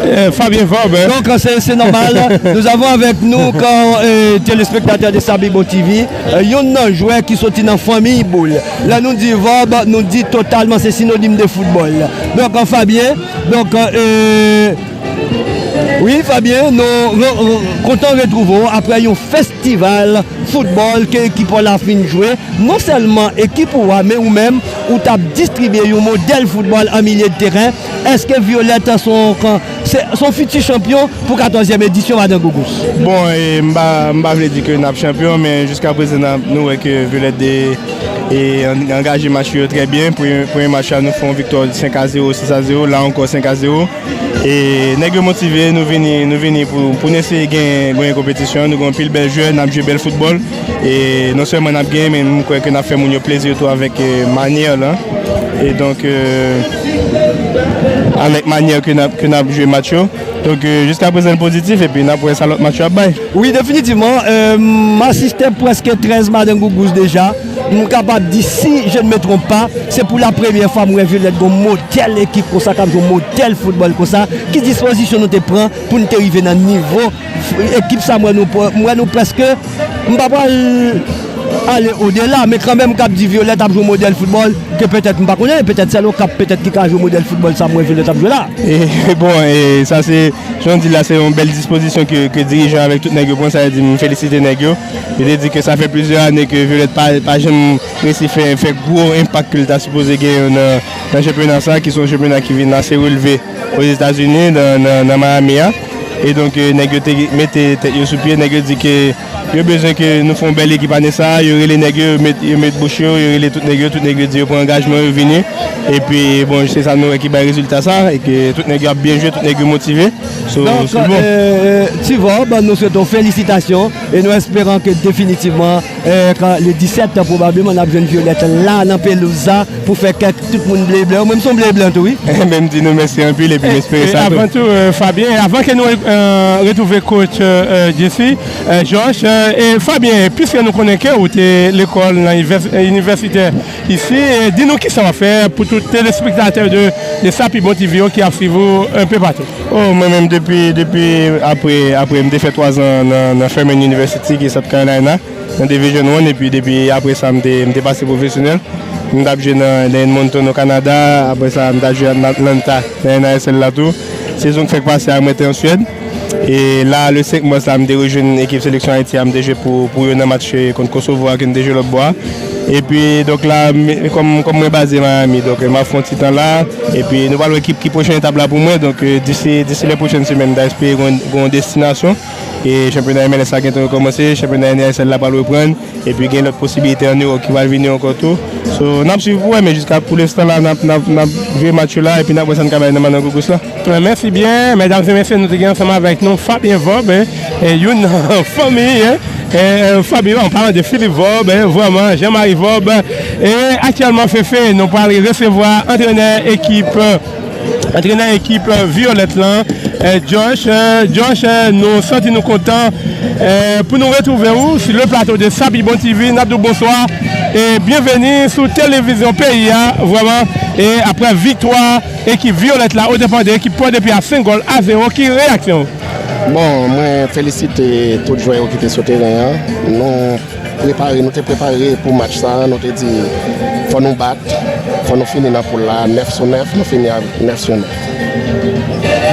euh, Fabien Vorbe. Donc, euh, c'est, c'est normal. Nous avons avec nous, kan, euh, téléspectateur de Sapibon T V, euh, youn nan jwè ki soti nan fanmiy boul. Lè nou di Vorbe, nou di totalman se sinonim de foutbòl. Donc, euh, Fabien, donc, euh, wi, Fabien, nou re-, re-, kontan retwouve w apre yon festival foutbòl ke ekip w la fin jwe. Non sèlman ekip ou a, men ou menm, ou t ap distribye yon modèl foutbòl an milye de teren. Èske Violette se yon, se, se yon fiti chanpyon pou katòzyèm edisyon Madan Gougous? Bon, e, m pa, m pa vle di ke n ap chanpyon, men jiska prezan n ap, nou wè ke Violette de, e, an-, angaje match yo trè byen. Premye, premye match la, nou fè yon viktwa senk a zewo, sis a zewo, la ankò senk a zewo. E nèg yo motive, nou vini, nou vini pou, pou n eseye gen, genyen konpetisyon. Nou gen anpil bèl jwè, n ap jwe bèl foutbòl. E non sèlman n ap genyen, men m kwè ke n ap fè moun yo plezi tou avèk, e, manyè lan. E donk, e, avèk manyè ke n ap, ke n ap jwe match yo. Donk, e, jiska prezan, n pozitif, epi n ap wè sa lòt match yo ap bay. Wi, definitivman, e, m asiste prèske trèz Madan Gougous deja. M kapab di, si je ne me trompe pas, se pou la premyè fwa m wè Violette gon modèl ekip konsa, k ap jwe modèl foutbòl konsa. Ki dispozisyon nou te pran pou n te rive nan nivo ekip sa? M wè nou, m wè nou prèske, m pa pral ale odela, men kanmenm k ap di Violette ap jwe modèl foutbòl ke petèt m pa konnen, petèt sèl Okap petèt ki ka jwe modèl foutbòl sa m wè Violette ap jwe la. E, bon, e, sa se, jan w di la, se yon bèl dispozisyon ke, ke dirijan avèk tout nèg yo pran, sa vle di m felisite nèg yo. Yo te di ke sa fè plizyè ane ke Violette pa, pa janm resi fè, fè gwo enpak ke l ta sipoze genyen nan, nan chanpyona sa, ki se yon chanpyona ki vin ase relve Ozetazini, nan, nan, nan Miami a. E donk, e, nèg yo te mete tèt yo sou pye, nèg yo di ke yo bezwen ke nou fè yon bèl ekip ane sa a, yo rele nèg yo, yo met, yo met bouch yo, yo rele tout nèg yo, tout nèg yo di yo pran angajman, yo vini. Epi, bon, se sa nou wè ki bay rezilta sa, e ke tout nèg yo ap byen jwe, tout nèg yo motive. So, donk, se bon. Euh, Ti Vorbe, nou swete w felisitasyon e nou esperan ke definitivman, euh, kan le disèt, pwobableman, n ap jwenn Violette la nan pelouz la pou fè kèk tout moun ble e blan. Mwen, m se yon ble e blan tou, wi. Enben, m di nou mèsi anpil epi m espere sa tou. E avan tou, euh, Fabien, avan ke nou, euh, retwouve coach, euh, euh, Jesse, euh, Georges, euh, e Fabien, piske nou konnen ke ou te lekòl nan inivès-, inivèsitè isi, e di nou kisa w ap fè pou tout telespektatè de, de Sapibon T V yo ki ap swiv ou enpe patou. Oh, mwen menm depi, depi apre, apre m te fè twa zan nan, nan Furman University ki South Carolina, nan Division One, epi depi apre sa m te, m te pase pwofesyonèl. M t ap jwe nan, nan Edmonton o Kanada, apre sa m t ap jwe nan Atlanta, nan N A S L la tou. Sezon k fèk pase a mwen te an Swèd. E la, le senk mas la, m te rejwenn ekip seleksyon Ayiti a, m te jwe pou, pou yo nan match, eh, kont Kosovo a ke n te jwe lòt bò a. Epi, donk la, m, kòm, kòm mwen baze Miami, donk, eh, m ap fè yon ti tan la. Epi, nou pral wè ki, ki pwochen etap la pou mwen. Donk, eh, disi, disi lè pwochèn semèn, m ta espere gon, gon destinasyon. E chanpyona M L S la gentan rekòmanse, chanpyona N A S L la pral reprann. Epi gen lòt posibilite an Ewòp ki pral vini ankò tou. So, n ap swiv pou wè, men jiska pou lenstan la, n ap, n ap, n ap jwe match yo la, epi n ap wè sa n ka bay nan Madan Gougous la. Mèsi byen, medam e mesye, nou te gen ansanm avèk nou Fabien Vorbe, e, e, youn nan fanmi, e, e, Fabien, an palan de Philippe Vorbe, e, vrèman, Jean-Marie Vorbe, e aktyèlman, Fefe, nou pral resevwa antrenè ekip, e, Antrenè ekip Vyolèt lan, eh, Josh, eh, Josh, eh, nou santi nou kontan, eh, pou nou retwouve w sou le plato de Sapi Bon T V. N ap di w bonswa e byenveni sou televizyon peyi a, vrèman. E aprè viktwa ekip Vyolèt la o depan de ekip Pòdepè a, senk gòl a zewo, ki reyaksyon w? Bon, mwen felisite tout jwè yo ki te sou teren an. Nou prepare, nou te prepare pou match sa a, nou te di fò nou bat, fò nou fini nan poul la nèf sou nèf, nou fini a nèf sou nèf.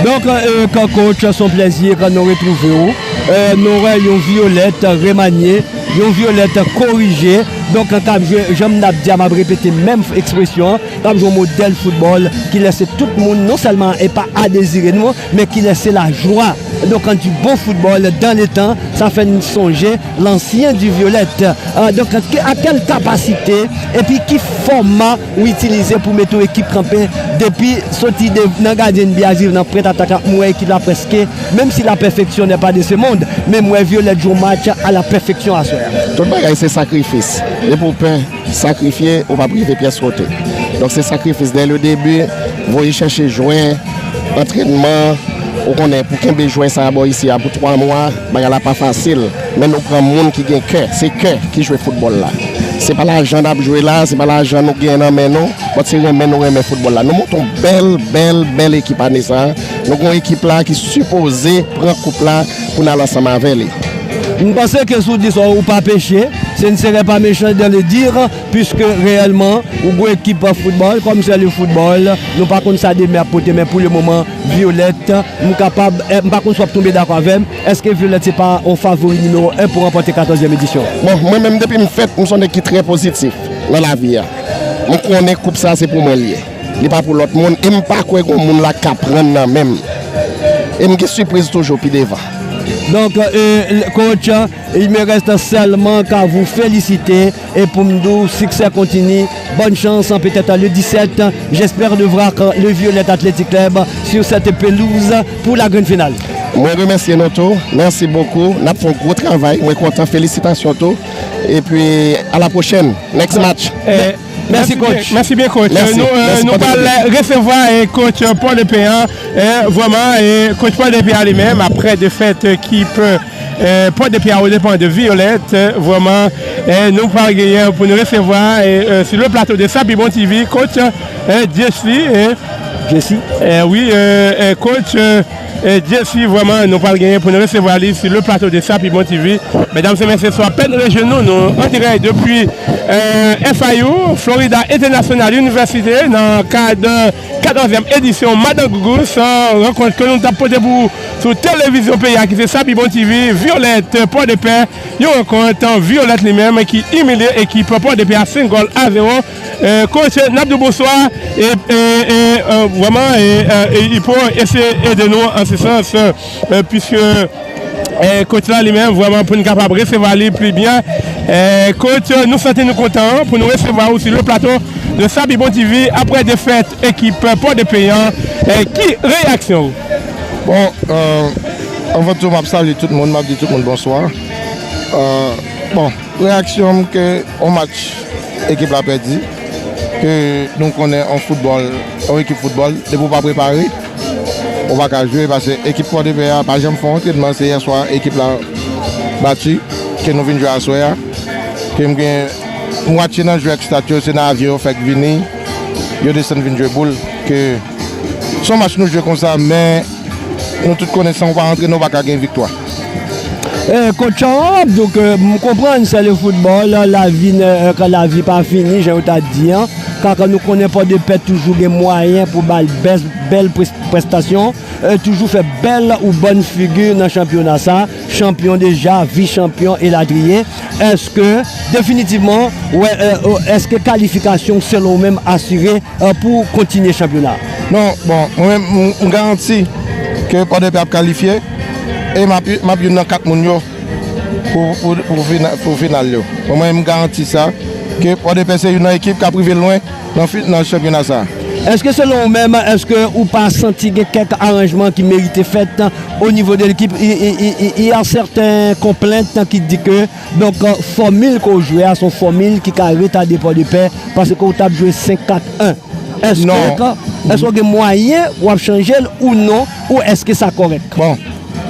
Donk, eh, kan coach, se yon plèzi kan nou retwouve w. Eh, nou wè yon Vyolèt remanye, yon Vyolèt korije. Donk, k ap jwe, jan m ap di a, m ap repete menm ekspresyon an, k ap jwe yon modèl foutbòl ki lèse tout moun, non sèlman e pa a dezire nou, men ki lèse lajwa. Donk, du bon football dans le temps, sa fè n sonje lansyen di Vyolèt. Ah, donk, ke, a kèl kapasite epi ki fòma ou itilize pou mete yon ekip kanpe depi soti de, nan gadyen bi a rive nan pwent atak la, m wè ekip la prèske, menm si la perfection n'est pas de ce monde, men m wè Vyolèt jwe yon match à la perfection aswè a. Tout bagay se sakrifis. Depi w pè sakrifye, ou p ap rive pyès kote. Donk, se sakrifis dès le début, voye chèche jwè, antrènman, ou konnen, pou kenbe jwè sa a bò isi a pou twa mwa, bagay la pa fasil. Men nou pran moun ki gen kè, se kè ki jwe foutbòl la. Se pa lajan n ap jwe la, se pa lajan nou gen nan men nou, but se renmen nou renmen foutbòl la. Nou monte yon bèl, bèl, bèl ekip ane sa a. Nou gen yon ekip la ki sipoze pran koup la pou n al ansanm avè li. M panse ke si w di sa, ou pa peche, ce ne serait pas méchant de le dire, puisque réellement, ou gon ekip foutbòl, kòm se le football, nou pa konn sa demen ap pote, men pou le moman, Vyolèt, m kapab, eh, m pa konn si w ap tonbe dakò avè m, èske Vyolèt se pa yon favori nimewo en pou ranpòte katòzyèm edisyon? Bon, mwen menm, depi m fèt, m se yon nèg ki trè pozitif nan lavi a. M konnen koup sa, se pou mwen l ye. Li pa pou lòt moun, e m pa kwè gon moun la k ka pran nan men m. E m gen sipriz toujou pi devan. Donc, euh, coach, il me reste seulement qu'à vous féliciter et pour me dire succès continu, bonne chance, peut-être le dix-sept, j'espère de voir le Violette Athletic Club sur cette pelouse pour la grande finale. Mwen remèsye nou tou. Mèsi bokou. N ap fè yon gwo travay. Mwen kontan. Felisitasyon tou. Epi, a la pwochèn. Next match. Eh, mèsi, coach. Mèsi byen, coach. Mèsi. Nou, eh, nou pral resevwa, eh, coach Pòdepè an. Eh, vrèman, eh, coach Pòdepè a li menm, aprè defèt ekip, eh, Pòdepè a o depan de Violette, eh, vrèman, eh, nou pral genyen pou nou resevwa, eh, eh, sur le plateau de Sapi Bon T V, coach, eh, Jesse, eh, Jesse? Eh, wi, eh, eh, coach, eh, eh, Jesse, vrèman, nou pral genyen pou nou resevwa li sur le plateau de Sapi Bon T V. Medam e mesye, sou apèn rejwenn nou, nou an dirèk depi, eh, F I U, Florida International University, nan kad katòzyèm edisyon Madan Gougous, rankont ke nou t ap pote pou ou sou televizyon peyi a, ki se Sapi Bon T V, Violette Pòdepè, yon rankont Violette li menm ki imilye ekip Pòdepè a senk gòl a zewo. Eh, coach, n ap di w bonswa. E, e, e, eh, vrèman, e, eh, e, Ipo eseye ede nou an se sans, eh, puiske, eh, coach la li menm, vrèman, pou n kapab resevwa li pli byen. Eh, coach, nou santi nou kontan pou nou resevwa ou sur le plateau de Sapi Bon T V aprè defèt ekip Pòdepè an. Eh, ki reyaksyon w? Bon, eh, anvan tou, m ap salye tout moun, m ap di tout moun bonswa. Eh, bon, reyaksyon m ke yon match ekip la pèdi, ke nou konnen an foutbòl, yon ekip foutbòl, depi w pa prepare, ou pa ka jwe, paske ekip Pòdepè a pa janm fè yon antrenman, se yè swa ekip la bati, ke nou vin jwe aswè a, ke m gen mwatye nan jwè ak stat yo, se nan avyon yo fèk vini, yo desann vin jwe boul, ke se yon match nou jwe konsa, men nou tout konnen si w pa antrene, w pa ka gen viktwa. Eh, coach, m ap di w ke m konprann se le football, lavi, eh, kan lavi pa fini, jan yo ta di an. Kaka nou konnen Pòdepè toujou gen mwayen pou ba l bèl, bèl pres-, prestasyon, eh, toujou fè bèl ou bòn figi nan chanpyona sa, chanpyon deja, vis chanpyon elatriye. Èske, definitivman, wè, eh, oh, èske kalifikasyon selon ou menm asire, eh, pou kontinye chanpyona? Non, bon, mwen menm, m, m garanti ke Pòdepè ap kalifye, e m ap, m ap youn nan kat moun yo pou, pou, pou fina-, pou final yo. Bon, mwen, m garanti sa, ke Pòdepè se youn nan ekip k ap rive lwen nan fi-, nan chanpyona sa. Èske selon ou menm, èske ou pa santi gen kèk aranjman ki merite fèt o nivo de lekip? Il, il, il, il y a certaines complaintes ki di ke, donk, fòmil ke w jwe a, se yon fòmil ki ka retade Pòdepè, paske w t ap jwe senk kat en. Èske Non. Èske w gen mwayen pou w ap chanje l ou non, ou èske sa kòrèk? Bon,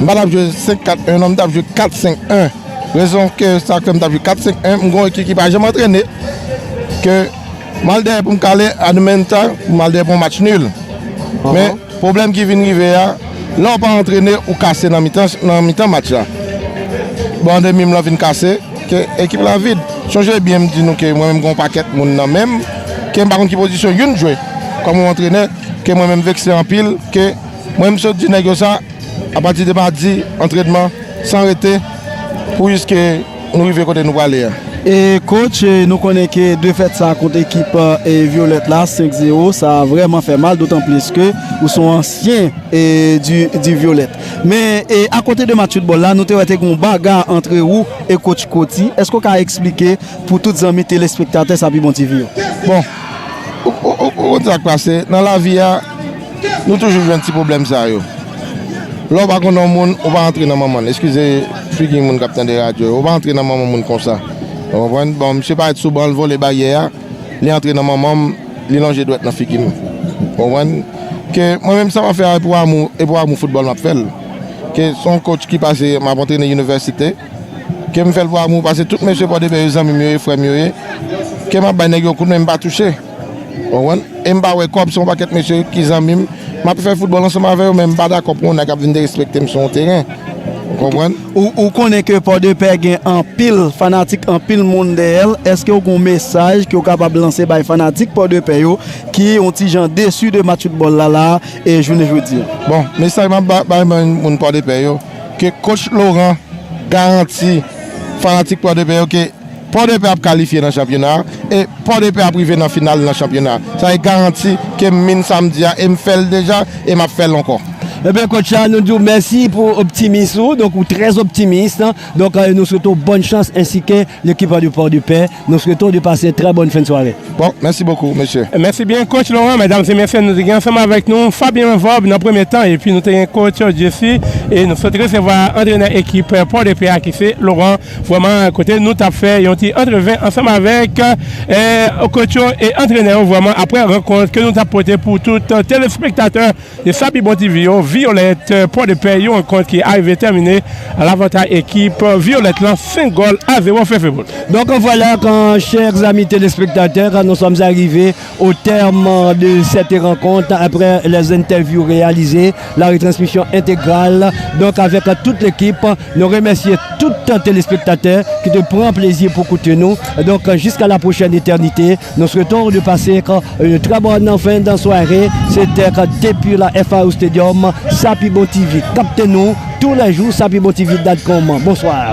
m pa t ap jwe senk kat en non, m t ap jwe kat senk en. Rezon ke sa fè m t ap jwe kat senk en, m gen yon ekip ki pa janm antrene, ke m al dèyè pou m kale, a de menm tan, pou m al dèyè pou yon match nil. Men, pwoblèm ki vin rive a, lè w pa antrene, ou kase nan mitan, nan mitan match la. Bon, an demi m lan vin kase, ke ekip la vid. Sonje byen m di nou ke mwen menm gen yon pakèt moun nan men m, ke m pa konn ki pozisyon youn jwe. Kòm yon antrenè, ke mwen menm vekse anpil, ke mwen m sot di nèg yo sa, apati de madi, antrènman, san rete, pou jiske nou rive kote nou prale a. E coach, e, nou konnen ke defèt sa kont ekip, e, Vyolèt la, senk zewo, sa vrèman fè mal, dotan plis ke ou se yon ansyen, e, di, di Vyolèt. Men, e, akote de match foutbòl la, nou te wè te gen yon baga antre ou e coach Coty. Èske w ka eksplike pou tout zanmi telespektatè Sa Pi Bon T V yo? Bon, ou, ou, ou, ou konn sa k pase, nan lavi a, nou toujou jwenn ti pwoblèm sa yo. Lè w pa konn yon moun, ou pa antre nan manman l. Eskize figi moun k ap tande radyo yo. Ou pa antre nan manman moun konsa. Ou konprann? Bon, misye parèt sou ban, l vole baryè a. Li antre nan manman m, li lonje dwèt nan figi m. Ou konprann? Ke mwen menm sa m ap fè a, e pou amou, e pou amou foutbòl m ap fè l. Ke se yon coach ki pase, m ap antrene inivèsite. Ke m fè l pou amou, paske tout mesye Pòdepè yo zanmi m yo ye, frè m yo ye. Ke m ap bay nèg yo kout men, m pa touche. Ou konprann? E m pa wè kòb, se yon pakèt mesye ki zanmi m. M ap fè foutbòl ansanm avè yo, men m pa dakò pou yon nèg ap vin derespekte m sou yon teren. Ou konprann? Ou, ou konnen ke Pòdepè gen anpil fanatik, anpil moun dèyè l. Èske w gen yon mesaj ke w kapab lanse bay fanatik Pòdepè yo ki yon ti jan desi de match foutbòl la, la, e jounen jodi a? Bon, mesaj m ap ba-, bay moun Pòdepè yo, ke coach Laurent garanti fanatik Pòdepè yo ke Pòdepè ap kalifye nan chanpyona a, e Pòdepè ap rive nan final nan chanpyona a. Sa e garanti ke m min samdi a, e m fè l deja, e m ap fè l ankò. Ebyen, coach la, nou di w mèsi pou optimis ou. Donk, ou trè optimis. Donk, e, nou swete w bòn chans, ensi ke lekip de Pòdepè. Nou swete w de pase trè bòn fen de sware. Bon, mèsi bokou, mesye. Mèsi byen, coach Laurent. Medam e mesye, nou te gen ansanm avèk nou Fabien Vob nan premye tan, epi nou te gen coach Jesse, e nou sot resevwa antrenè ekip Pòdepè a, ki se Laurent. Vrèman, kote nou t ap fè yon ti antreven ansanm avèk, e, coach yo e antrenè yo, vrèman, apre rankont ke nou t ap pote pou tout telespektatè de Sa Pi Bon T V yo, Vyolèt, e, Pòdepè, yon rankont ki arive tèmine a lavantay ekip Vyolèt lan, senk gòl a zewo, Fefeboul. Donc voilà, quand, chers amis téléspectateurs, nous sommes arrivés au terme de cette rencontre après les interviews réalisées, la retransmission intégrale, donc avec toute l'équipe. Nou remèsye tout telespektatè ki te pran plezi pou koute nou. Donk, jiska la pwochèn etènite, nou swete w de pase yon trè bòn fen de sware. Se te depi la F A O Stadium, Sa Pi Bon T V. Kapte nou toulèjou, sa pi bon T V dot com. Bonswa.